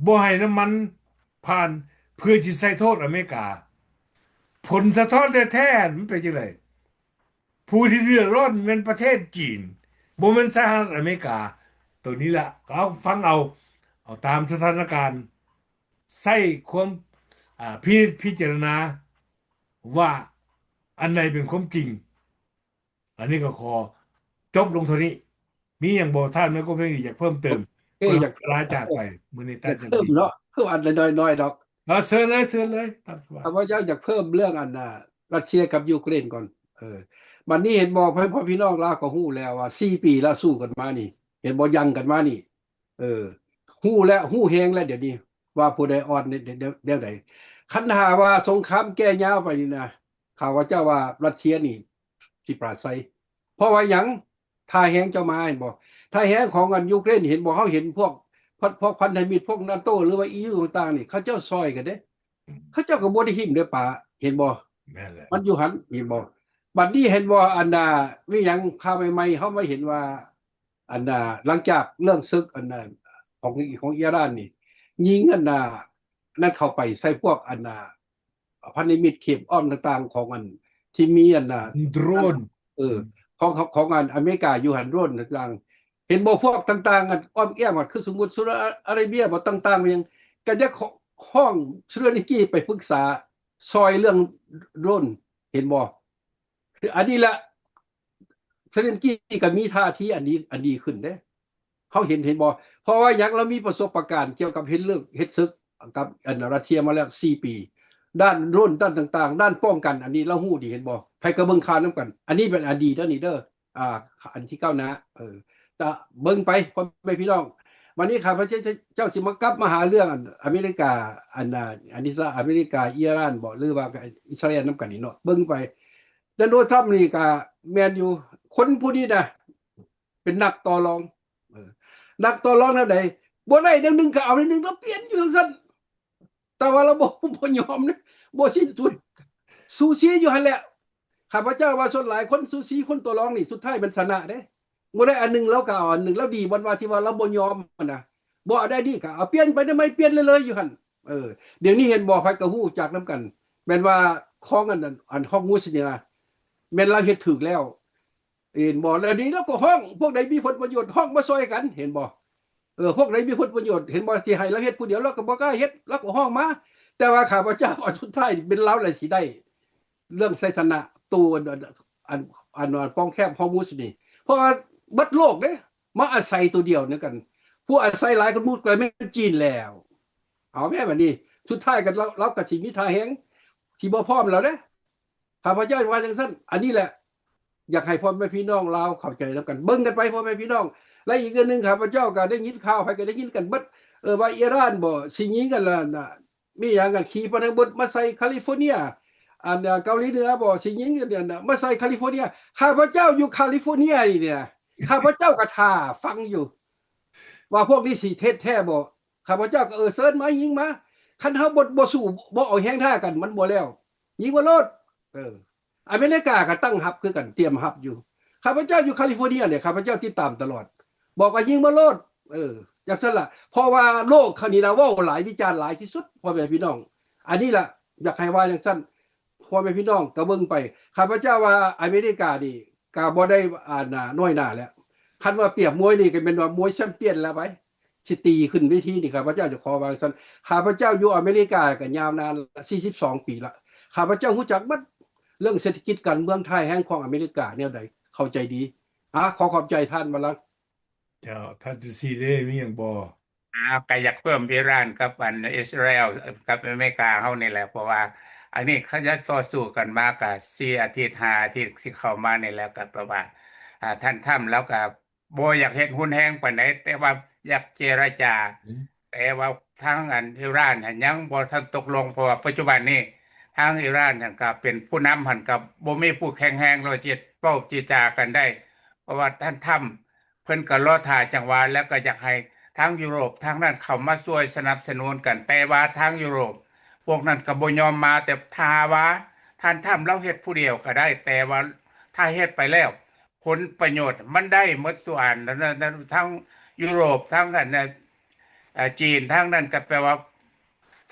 ບໍ່ໃຫ້ນ້ຳມັນຜ່ານ ເພື່ອຊິໃສ່ໂທດອາເມລິກາ. ຜົນສະທ້ອນແທ້ໆ ມັນເປັນຈັ່ງໃດ? ຜູ້ທີ່ເດືອດຮ້ອນແມ່ນປະເທດຈີນ, ບໍ່ແມ່ນສະຫະລັດອາເມລິກາ. ໂຕນີ້ລະ ກໍເອົາ ຟັງເອົາ, ເອົາຕາມສະຖານະການ, ໃຊ້ຄວາມ ອາ ພິນິດພິຈາລະນາວ່າອັນໃດເປັນຄວາມຈິງ. ອັນນີ້ກໍຂໍຈົບລົງເທົ່ານີ້. ມີຫຍັງບໍ່ ທ່ານໄມໂຄຣເພນ ຢາກເພີ່ມເຕີມ? ເອີ ຢາກລາຈາກໄປມື້ນີ້ ຢາກເພີ່ມເນາະ, ເພີ່ມອັນນ້ອຍໆດອກ. ເອີ ເຊີນເລີຍ ເຊີນເລີຍ ຕາມສະບາຍ. ຂ້າພະເຈົ້າຢາກເພີ່ມເລື່ອງອັນ ອາ ຣັດເຊຍກັບຢູເຄຣນກ່ອນ. ເອີ ບັດນີ້ເຫັນບໍ່ ພໍ່ ພໍ່ພີ່ນ້ອງລາວກໍຮູ້ແລ້ວວ່າ ສີ່ປີລາວສູ້ກັນມານີ້ ເຫັນບໍ່ ຍັງກັນມານີ້. ເອີ ຮູ້ແລ້ວ ຮູ້ແຮງແລ້ວດຽວນີ້ ວ່າຜູ້ໃດອ່ອນແນວ ແນວ ແນວໃດ. ຄັນຖ້າວ່າສົງຄາມແກ່ຍາວໄປນີ້ນະ ຂ້າພະເຈົ້າວ່າຣັດເຊຍນີ້ຊິປາໄຊ. ເພາະວ່າຫຍັງ? ທ່າແຮງເຈົ້າມາ ເຫັນບໍ່? ທ່າແຮງຂອງອັນຢູເຄຣນ ເຫັນບໍ່? ເຮົາເຫັນພວກ ພວກ ພວກພັນທະມິດ ພວກນາໂຕ ຫຼືວ່າອີຢູຕ່າງໆນີ້ ເຂົາເຈົ້າຊ່ອຍກັນເດ້. ເຂົາເຈົ້າກໍບໍ່ໄດ້ຖິ້ມເດ້ປາ ເຫັນບໍ່? ແມ່ນແຫຼະ ມັນຢູ່ຫັ້ນ ເຫັນບໍ່? ບັດນີ້ເຫັນບໍ່? ອັນນ່າ ມີຫຍັງ ຂ່າວໃໝ່ໆ ເຮົາມາເຫັນວ່າ ອັນນ່າ ຫຼັງຈາກເລື່ອງເສິກ ອັນນ່າ ຂອງ ຂອງອີຣານນີ້ ຍິງອັນນ່າ ນັ້ນເຂົ້າໄປໃສ່ພວກອັນນ່າ ພັນທະມິດເຂດອ້ອມຕ່າງໆຂອງອັນທີ່ມີອັນນ່າ ໂດຣນ ເອີ ຂອງ ຂອງ ຂອງອັນອາເມລິກາຢູ່ຫັ້ນ ໂດຣນຕ່າງໆ ເຫັນບໍ່? ພວກຕ່າງໆ ອັນອ້ອມແອ້ມ ຄືສົມມຸດ ຊາອຸດອາຣາເບຍບໍ່ ຕ່າງໆ ຫຍັງ ກໍຢາກຮ້ອງ ເຊເລນສກີ ໄປປຶກສາຊ່ອຍເລື່ອງໂດຣນ ເຫັນບໍ່? ຄືອັນນີ້ລະ ເຊເລນສກີກໍມີທ່າທີອັນດີ ອັນດີຂຶ້ນເດ້ ເຮົາເຫັນ ເຫັນບໍ່? ເພາະວ່າຫຍັງ? ລາວມີປະສົບປະການກ່ຽວກັບເຮັດເລື່ອງ ເຮັດເສິກກັບອັນຣັດເຊຍມາແລ້ວສີ່ປີ ດ້ານໂດຣນ ດ້ານຕ່າງໆ ດ້ານປ້ອງກັນ ອັນນີ້ລາວຮູ້ດີ ເຫັນບໍ່? ໃຜກໍເບິ່ງຂ່າວນຳກັນ ອັນນີ້ເປັນອັນດີເດີ ນີ້ເດີ ອ່າ ອັນທີ່ກ້າວໜ້າ ເອີ ກະເບິ່ງໄປ ພໍ່ແມ່ພີ່ນ້ອງ. ບັດນີ້ຂ້າພະເຈົ້າຊິມາກັບມາຫາເລື່ອງອັນອາເມລິກາ ອັນ ອັນ ອັນນີ້ຊະ ອາເມລິກາ ອີຣານບໍ ຫຼືວ່າອິດສະຣາເອນນຳກັນນີ້ເນາະ ເບິ່ງໄປ. ໂດນັລ ທຣຳ ນີ້ກະແມ່ນຢູ່ ຄົນຜູ້ນີ້ນະ ເປັນນັກຕໍ່ລອງ ເອີ ນັກຕໍ່ລອງແນວໃດ? ບໍ່ໄດ້ແນວໜຶ່ງກໍເອົາແນວໜຶ່ງ ລາວປ່ຽນຢູ່ຈັ່ງຊັ້ນ. ແຕ່ວ່າລາວບໍ່ ບໍ່ຍອມເດ້ ບໍ່ສິ້ນສຸດ ສູສີຢູ່ຫັ້ນແຫຼະ. ຂ້າພະເຈົ້າວ່າສ່ວນຫຼາຍຄົນສູສີ ຄົນຕໍ່ລອງນີ້ ສຸດທ້າຍມັນຊະນະເດ້. ບໍ່ໄດ້ອັນໜຶ່ງ ລາວກໍເອົາອັນໜຶ່ງ. ລາວດີບ່ອນວ່າທີ່ວ່າລາວບໍ່ຍອມຫັ້ນນະ ບໍ່ໄດ້ດີກໍເອົາ ປ່ຽນໄປໄດ້ໄໝ ປ່ຽນເລື້ອຍໆຢູ່ຫັ້ນ. ເອີ ດຽວນີ້ເຫັນບໍ່ ໃຜກໍຮູ້ຈັກນຳກັນ ແມ່ນວ່າຂອງອັນ ອັນຮອກມຸດນີ້ນະ ແມ່ນລາວເຮັດຖືກແລ້ວ. ເຫັນບໍ່? ແລ້ວນີ້ລາວກໍຮ້ອງ ພວກໃດມີຜົນປະໂຫຍດ ຮ້ອງມາຊ່ອຍກັນ ເຫັນບໍ່? ເອີ ພວກໃດມີຜົນປະໂຫຍດ ເຫັນບໍ່? ທີ່ໃຫ້ລາວເຮັດຜູ້ດຽວ ລາວກໍບໍ່ກ້າເຮັດ ລາວກໍຮ້ອງມາ. ແຕ່ວ່າຂ້າພະເຈົ້າວ່າສຸດທ້າຍເປັນລາວແຫຼະຊິໄດ້ເລື່ອງໄຊຊະນະ ໂຕອັນ ອັນ ອັນປ່ອງແຄບຮອກມຸດນີ້ ເພາະວ່າ ເບິດໂລກເດ້ ມາອາໄສໂຕດຽວນຳກັນ. ຜູ້ອາໄສຫຼາຍກວ່າໝູ່ກໍແມ່ນຈີນແລ້ວ. ເອົາແມ້ບັດນີ້ ສຸດທ້າຍກໍລາວ ລາວກໍຊິມີທ່າແຮງທີ່ບໍ່ພ້ອມແລ້ວເດ້. ຂ້າພະເຈົ້າວ່າຈັ່ງຊັ້ນ. ອັນນີ້ແຫຼະ ຢາກໃຫ້ພໍ່ແມ່ພີ່ນ້ອງລາວເຂົ້າໃຈນຳກັນ ເບິ່ງກັນໄປພໍ່ແມ່ພີ່ນ້ອງ. ແລະ ອີກອັນໜຶ່ງ ຂ້າພະເຈົ້າກໍໄດ້ຍິນຂ່າວ ໃຜກໍໄດ້ຍິນກັນເບິດ ເອີ ວ່າອີຣານບໍ ຊິຍິງກັນລະນະ ມີຫຍັງກັນ ຂີປະນາວຸດມາໃສ່ຄາລິຟໍເນຍ ອັນ ເກົາຫຼີເໜືອບໍ ຊິຍິງກັນນະ ມາໃສ່ຄາລິຟໍເນຍ. ຂ້າພະເຈົ້າຢູ່ຄາລິຟໍເນຍນີ້ນະ ຂ້າພະເຈົ້າກໍຖ້າຟັງຢູ່ ວ່າພວກນີ້ຊິເຮັດແທ້ບໍ. ຂ້າພະເຈົ້າກໍ ເອີ ເຊີນມາ ຍິງມາ. ຄັນເຮົາບໍ່ ບໍ່ສູ້ ບໍ່ເອົາແຮງທ້າກັນ ມັນບໍ່ແລ້ວ. ຍິງມາໂລດ. ເອີ ອາເມລິກາກໍຕັ້ງຮັບຄືກັນ ຕຽມຮັບຢູ່. ຂ້າພະເຈົ້າຢູ່ຄາລິຟໍເນຍນີ້ ຂ້າພະເຈົ້າຕິດຕາມຕະຫຼອດ ບອກວ່າຍິງມາໂລດ. ເອີ ຈັ່ງຊັ້ນລະ ເພາະວ່າໂລກຄະນີ້ລະເວົ້າຫຼາຍ ວິຈານຫຼາຍທີ່ສຸດ ພໍ່ແມ່ພີ່ນ້ອງ. ອັນນີ້ລະ ຢາກໃຫ້ວ່າຈັ່ງຊັ້ນ ພໍ່ແມ່ພີ່ນ້ອງກໍເບິ່ງໄປ. ຂ້າພະເຈົ້າວ່າອາເມລິການີ້ກໍບໍ່ໄດ້ ອັນ ນ້ອຍໜ້າແລ້ວ. ຄັນວ່າປຽບມວຍນີ້ກໍແມ່ນວ່າມວຍແຊມປຽນແລ້ວໄປ ຊິຕີຂຶ້ນເວທີນີ້ ຂ້າພະເຈົ້າຈະຂໍວ່າຊັ້ນ. ຂ້າພະເຈົ້າຢູ່ອາເມລິກາກໍຍາວນານ ສີ່ສິບສອງ ປີລະ. ຂ້າພະເຈົ້າຮູ້ຈັກໝົດເລື່ອງເສດຖະກິດການເມືອງ ທ່າແຮງຂອງອາເມລິກາແນວໃດ ເຂົ້າໃຈດີ. ອາ ຂໍຂອບໃຈທ່ານ ບາລັງ. ເຈົ້າ ທ່ານ ເຈນຊີ ເດ້ ມີຫຍັງບໍ່? ອາ ກໍຢາກເພີ່ມອີຣານກັບອັນອິດສະຣາແອລ ກັບອາເມລິກາເຮົານີ້ແຫຼະ ເພາະວ່າອັນນີ້ເຂົາຈະຕໍ່ສູ້ກັນມາກະສີ່ອາທິດ ຫ້າອາທິດ ຊິເຂົ້າມານີ້ແຫຼະ ກໍແປວ່າ ອາ ທ່ານທຣຳລາວກໍບໍ່ຢາກເຮັດຮຸນແຮງປານໃດ ແຕ່ວ່າຢາກເຈລະຈາ ອືມ ແຕ່ວ່າທາງອັນອີຣານຫັ້ນຍັງບໍ່ທັນຕົກລົງ ເພາະວ່າປັດຈຸບັນນີ້ທາງອີຣານຫັ້ນກໍເປັນຜູ້ນຳຫັ້ນກໍບໍ່ມີຜູ້ແຂງແຮງ ແລ້ວຊິເວົ້າເຈລະຈາກັນໄດ້ ເພາະວ່າທ່ານທຣຳ ເພິ່ນກໍລໍຖ້າຈັງຫວະ ແລ້ວກໍຢາກໃຫ້ທາງຢູໂຣບທາງນັ້ນເຂົ້າມາຊ່ວຍສະໜັບສະໜູນກັນ ແຕ່ວ່າທາງຢູໂຣບພວກນັ້ນກໍບໍ່ຍອມມາ. ແຕ່ຖ້າວ່າທ່ານທຣຳລາວເຮັດຜູ້ດຽວກໍໄດ້ ແຕ່ວ່າຖ້າເຮັດໄປແລ້ວ ຜົນປະໂຫຍດມັນໄດ້ໝົດທຸກອັນ ທັງຢູໂຣບ ທັງອັນ ເອີ ຈີນ ທາງນັ້ນກໍແປວ່າ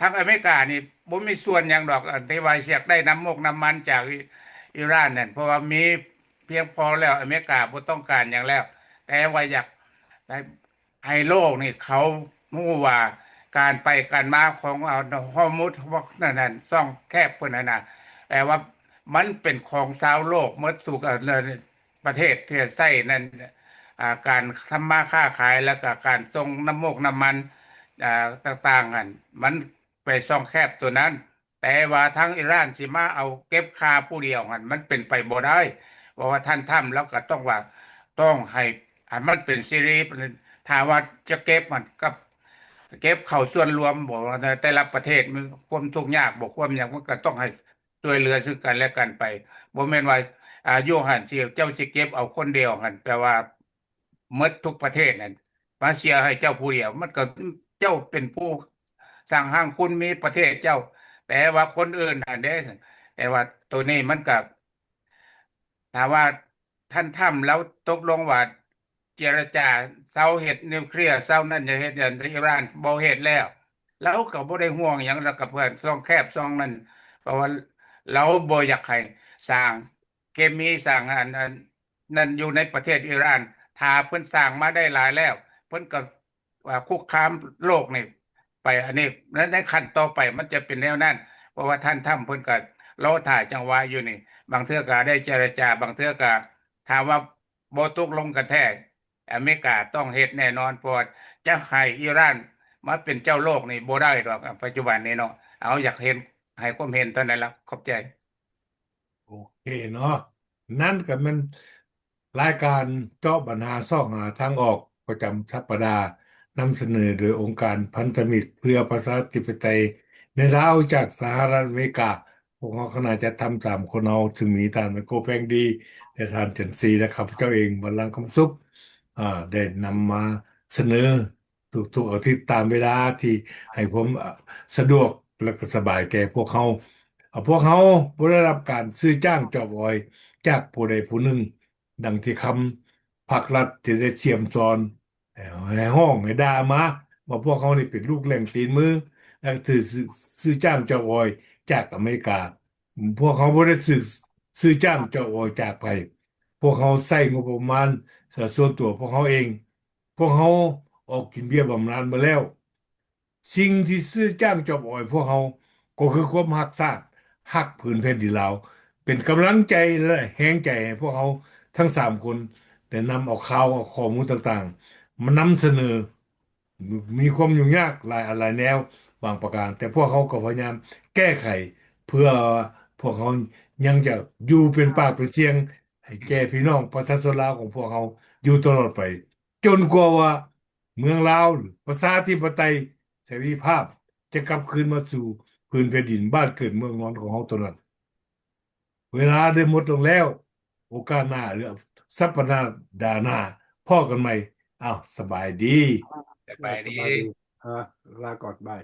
ທາງອາເມລິການີ້ບໍ່ມີສ່ວນຫຍັງດອກ ອັນທີ່ວ່າຊິຢາກໄດ້ນ້ຳມົກນ້ຳມັນຈາກອີ ອີຣານນັ້ນ ເພາະວ່າມີພຽງພໍແລ້ວ ອາເມລິກາບໍ່ຕ້ອງການຫຍັງແລ້ວ ແຕ່ວ່າຢາກໃຫ້ ໃຫ້ໂລກນີ້ເຂົາຮູ້ວ່າການໄປການມາຂອງ ເອີ ຮອດມຸດ ພວກນັ້ນ ຊ່ອງແຄບເພິ່ນຫັ້ນນະ ແປວ່າມັນເປັນຂອງຊາວໂລກໝົດທຸກ ເອີ ປະເທດທີ່ໃຊ້ນັ້ນ ອາ ການທຳມາຄ້າຂາຍ ແລ້ວກໍການສົ່ງນ້ຳມົກນ້ຳມັນ ອາ ຕ່າງໆຫັ້ນ ມັນໄປຊ່ອງແຄບຕົວນັ້ນ ແຕ່ວ່າທາງອີຣານຊິມາເອົາເກັບຄ່າຜູ້ດຽວຫັ້ນ ມັນເປັນໄປບໍ່ໄດ້ ເພາະວ່າທ່ານທຣຳລາວກໍຕ້ອງວ່າ ຕ້ອງໃຫ້ ໃຫ້ມັນເປັນເສລີ ຖ້າວ່າຈະເກັບມັນກໍເກັບເຂົ້າສ່ວນລວມ ບໍ່ວ່າແຕ່ລະປະເທດມີຄວາມທຸກຍາກບໍ່ ຄວາມຫຍັງ ມັນກໍຕ້ອງໃຫ້ ຊ່ວຍເຫຼືອຊຶ່ງກັນແລະກັນໄປ ບໍ່ແມ່ນວ່າ ອາ ຢູ່ຫັ້ນຊິ ເຈົ້າຊິເກັບເອົາຄົນດຽວຫັ້ນ ແປວ່າໝົດທຸກປະເທດນັ້ນ ມາເສຍໃຫ້ເຈົ້າຜູ້ດຽວ ມັນກໍ ເຈົ້າເປັນຜູ້ສ້າງຮ່າງ ຄຸນມີປະເທດເຈົ້າ ແຕ່ວ່າຄົນອື່ນຫັ້ນເດ້ ແຕ່ວ່າໂຕນີ້ມັນກໍ ຖ້າວ່າທ່ານທຣຳລາວຕົກລົງວ່າ ເຈລະຈາເຊົາເຮັດນິວເຄລຍ ເຊົານັ້ນ ຢ່າເຮັດ ອີຣານບໍ່ເຮັດແລ້ວ ລາວກໍບໍ່ໄດ້ຫ່ວງຫຍັງ ລາວກໍເພື່ອຊ່ອງແຄບຊ່ອງນັ້ນ ເພາະວ່າລາວບໍ່ຢາກໃຫ້ສ້າງເຄມີ ສ້າງອັນ ອັນນັ້ນຢູ່ໃນປະເທດອີຣານ. ຖ້າເພິ່ນສ້າງມາໄດ້ຫຼາຍແລ້ວ ເພິ່ນກໍ ວ່າຄຸກຄາມໂລກນີ້ໄປ ອັນນີ້ໃນ ໃນຂັ້ນຕໍ່ໄປມັນຈະເປັນແນວນັ້ນ ເພາະວ່າທ່ານທຣຳເພິ່ນກໍລໍຖ້າຈັງຫວະຢູ່ນີ້ ບາງເທື່ອກໍໄດ້ເຈລະຈາ ບາງເທື່ອກໍຖ້າວ່າບໍ່ຕົກລົງກັນແທ້ ອາເມລິກາຕ້ອງເຮັດແນ່ນອນ ເພາະວ່າຈະໃຫ້ອີຣານມາເປັນເຈົ້າໂລກນີ້ບໍ່ໄດ້ດອກ ປັດຈຸບັນນີ້ເນາະ. ເອົາ ຢາກເຫັນ ໃຫ້ຄວາມເຫັນເທົ່ານັ້ນລະ ຂອບໃຈ. ໂອເຄເນາະ ນັ້ນກໍແມ່ນລາຍການເຈາະບັນຫາຊອກຫາທາງອອກປະຈຳສັບປະດາ ນຳສະເໜີໂດຍອົງການພັນທະມິດເພື່ອປະຊາທິປະໄຕໃນລາວ ຈາກສະຫະລັດອາເມລິກາ. ພວກເຮົາຄະນະຈັດທຳສາມຄົນເຮົາ ຊຶ່ງມີທ່ານໄມໂຄ ແພງດີ ແລະ ທ່ານ ຈັນສີ ແລະ ຂ້າພະເຈົ້າເອງ ບັນລັງ ຄຳສຸກ ອາ ໄດ້ນຳມາສະເໜີ ທຸກໆອາທິດຕາມເວລາທີ່ໃຫ້ຄວາມ ອາ ສະດວກ ແລະ ກໍສະບາຍແກ່ພວກເຮົາ. ອາ ພວກເຮົາບໍ່ໄດ້ຮັບການຊື້ຈ້າງຈອບອອຍຈາກຜູ້ໃດຜູ້ໜຶ່ງ ດັ່ງທີ່ຄຳພັກລັດທີ່ໄດ້ສ່ຽມສອນ ໃຫ້ຮ້ອງໃຫ້ດ່າມາວ່າພວກເຮົານີ້ເປັນລູກແຫຼ້ງຕີນມື ແລະ ຖືກຊື້ ຊື້ຈ້າງຈອບອອຍຈາກອາເມລິກາ. ພວກເຮົາບໍ່ໄດ້ຊື້ ຊື້ຈ້າງຈອບອອຍຈາກໃຜ. ພວກເຮົາໃຊ້ງົບປະມານ ເອີ ສ່ວນຕົວພວກເຮົາເອງ. ພວກເຮົາອອກກິນເບ້ຍບຳນານໝົດແລ້ວ. ສິ່ງທີ່ຊື້ຈ້າງຈອບອອຍພວກເຮົາ ກໍຄືຄວາມຮັກຊາດ, ຮັກຜືນແຜ່ນດິນລາວ, ເປັນກຳລັງໃຈ ແລະ ແຮງໃຈໃຫ້ພວກເຮົາທັງສາມຄົນ ໄດ້ນຳເອົາຂ່າວ ເອົາຂໍ້ມູນຕ່າງໆ ມານຳສະເໜີ ມີຄວາມຫຍຸ້ງຍາກຫຼາຍອັນຫຼາຍແນວບາງປະການ, ແຕ່ພວກເຮົາກໍພະຍາຍາມແກ້ໄຂ ເພື່ອພວກເຮົາຍັງຈະຢູ່ເປັນປາກເປັນສຽງໃຫ້ແກ່ພີ່ນ້ອງປະຊາຊົນລາວຂອງພວກເຮົາຢູ່ຕະຫຼອດໄປ, ຈົນກວ່າວ່າເມືອງລາວ ປະຊາທິປະໄຕ ເສລີພາບ ຈະກັບຄືນມາສູ່ພື້ນແຜ່ນດິນບ້ານເກີດເມືອງນອນຂອງເຮົາເທົ່ານັ້ນ. ເວລາໄດ້ໝົດລົງແລ້ວ, ໂອກາດໜ້າ ຫຼື ສັບປະດາໜ້າພໍ້ກັນໃໝ່. ອ້າວ ສະບາຍດີ. ສະບາຍດີ. ເອີ ລາກ່ອນ ບາຍ.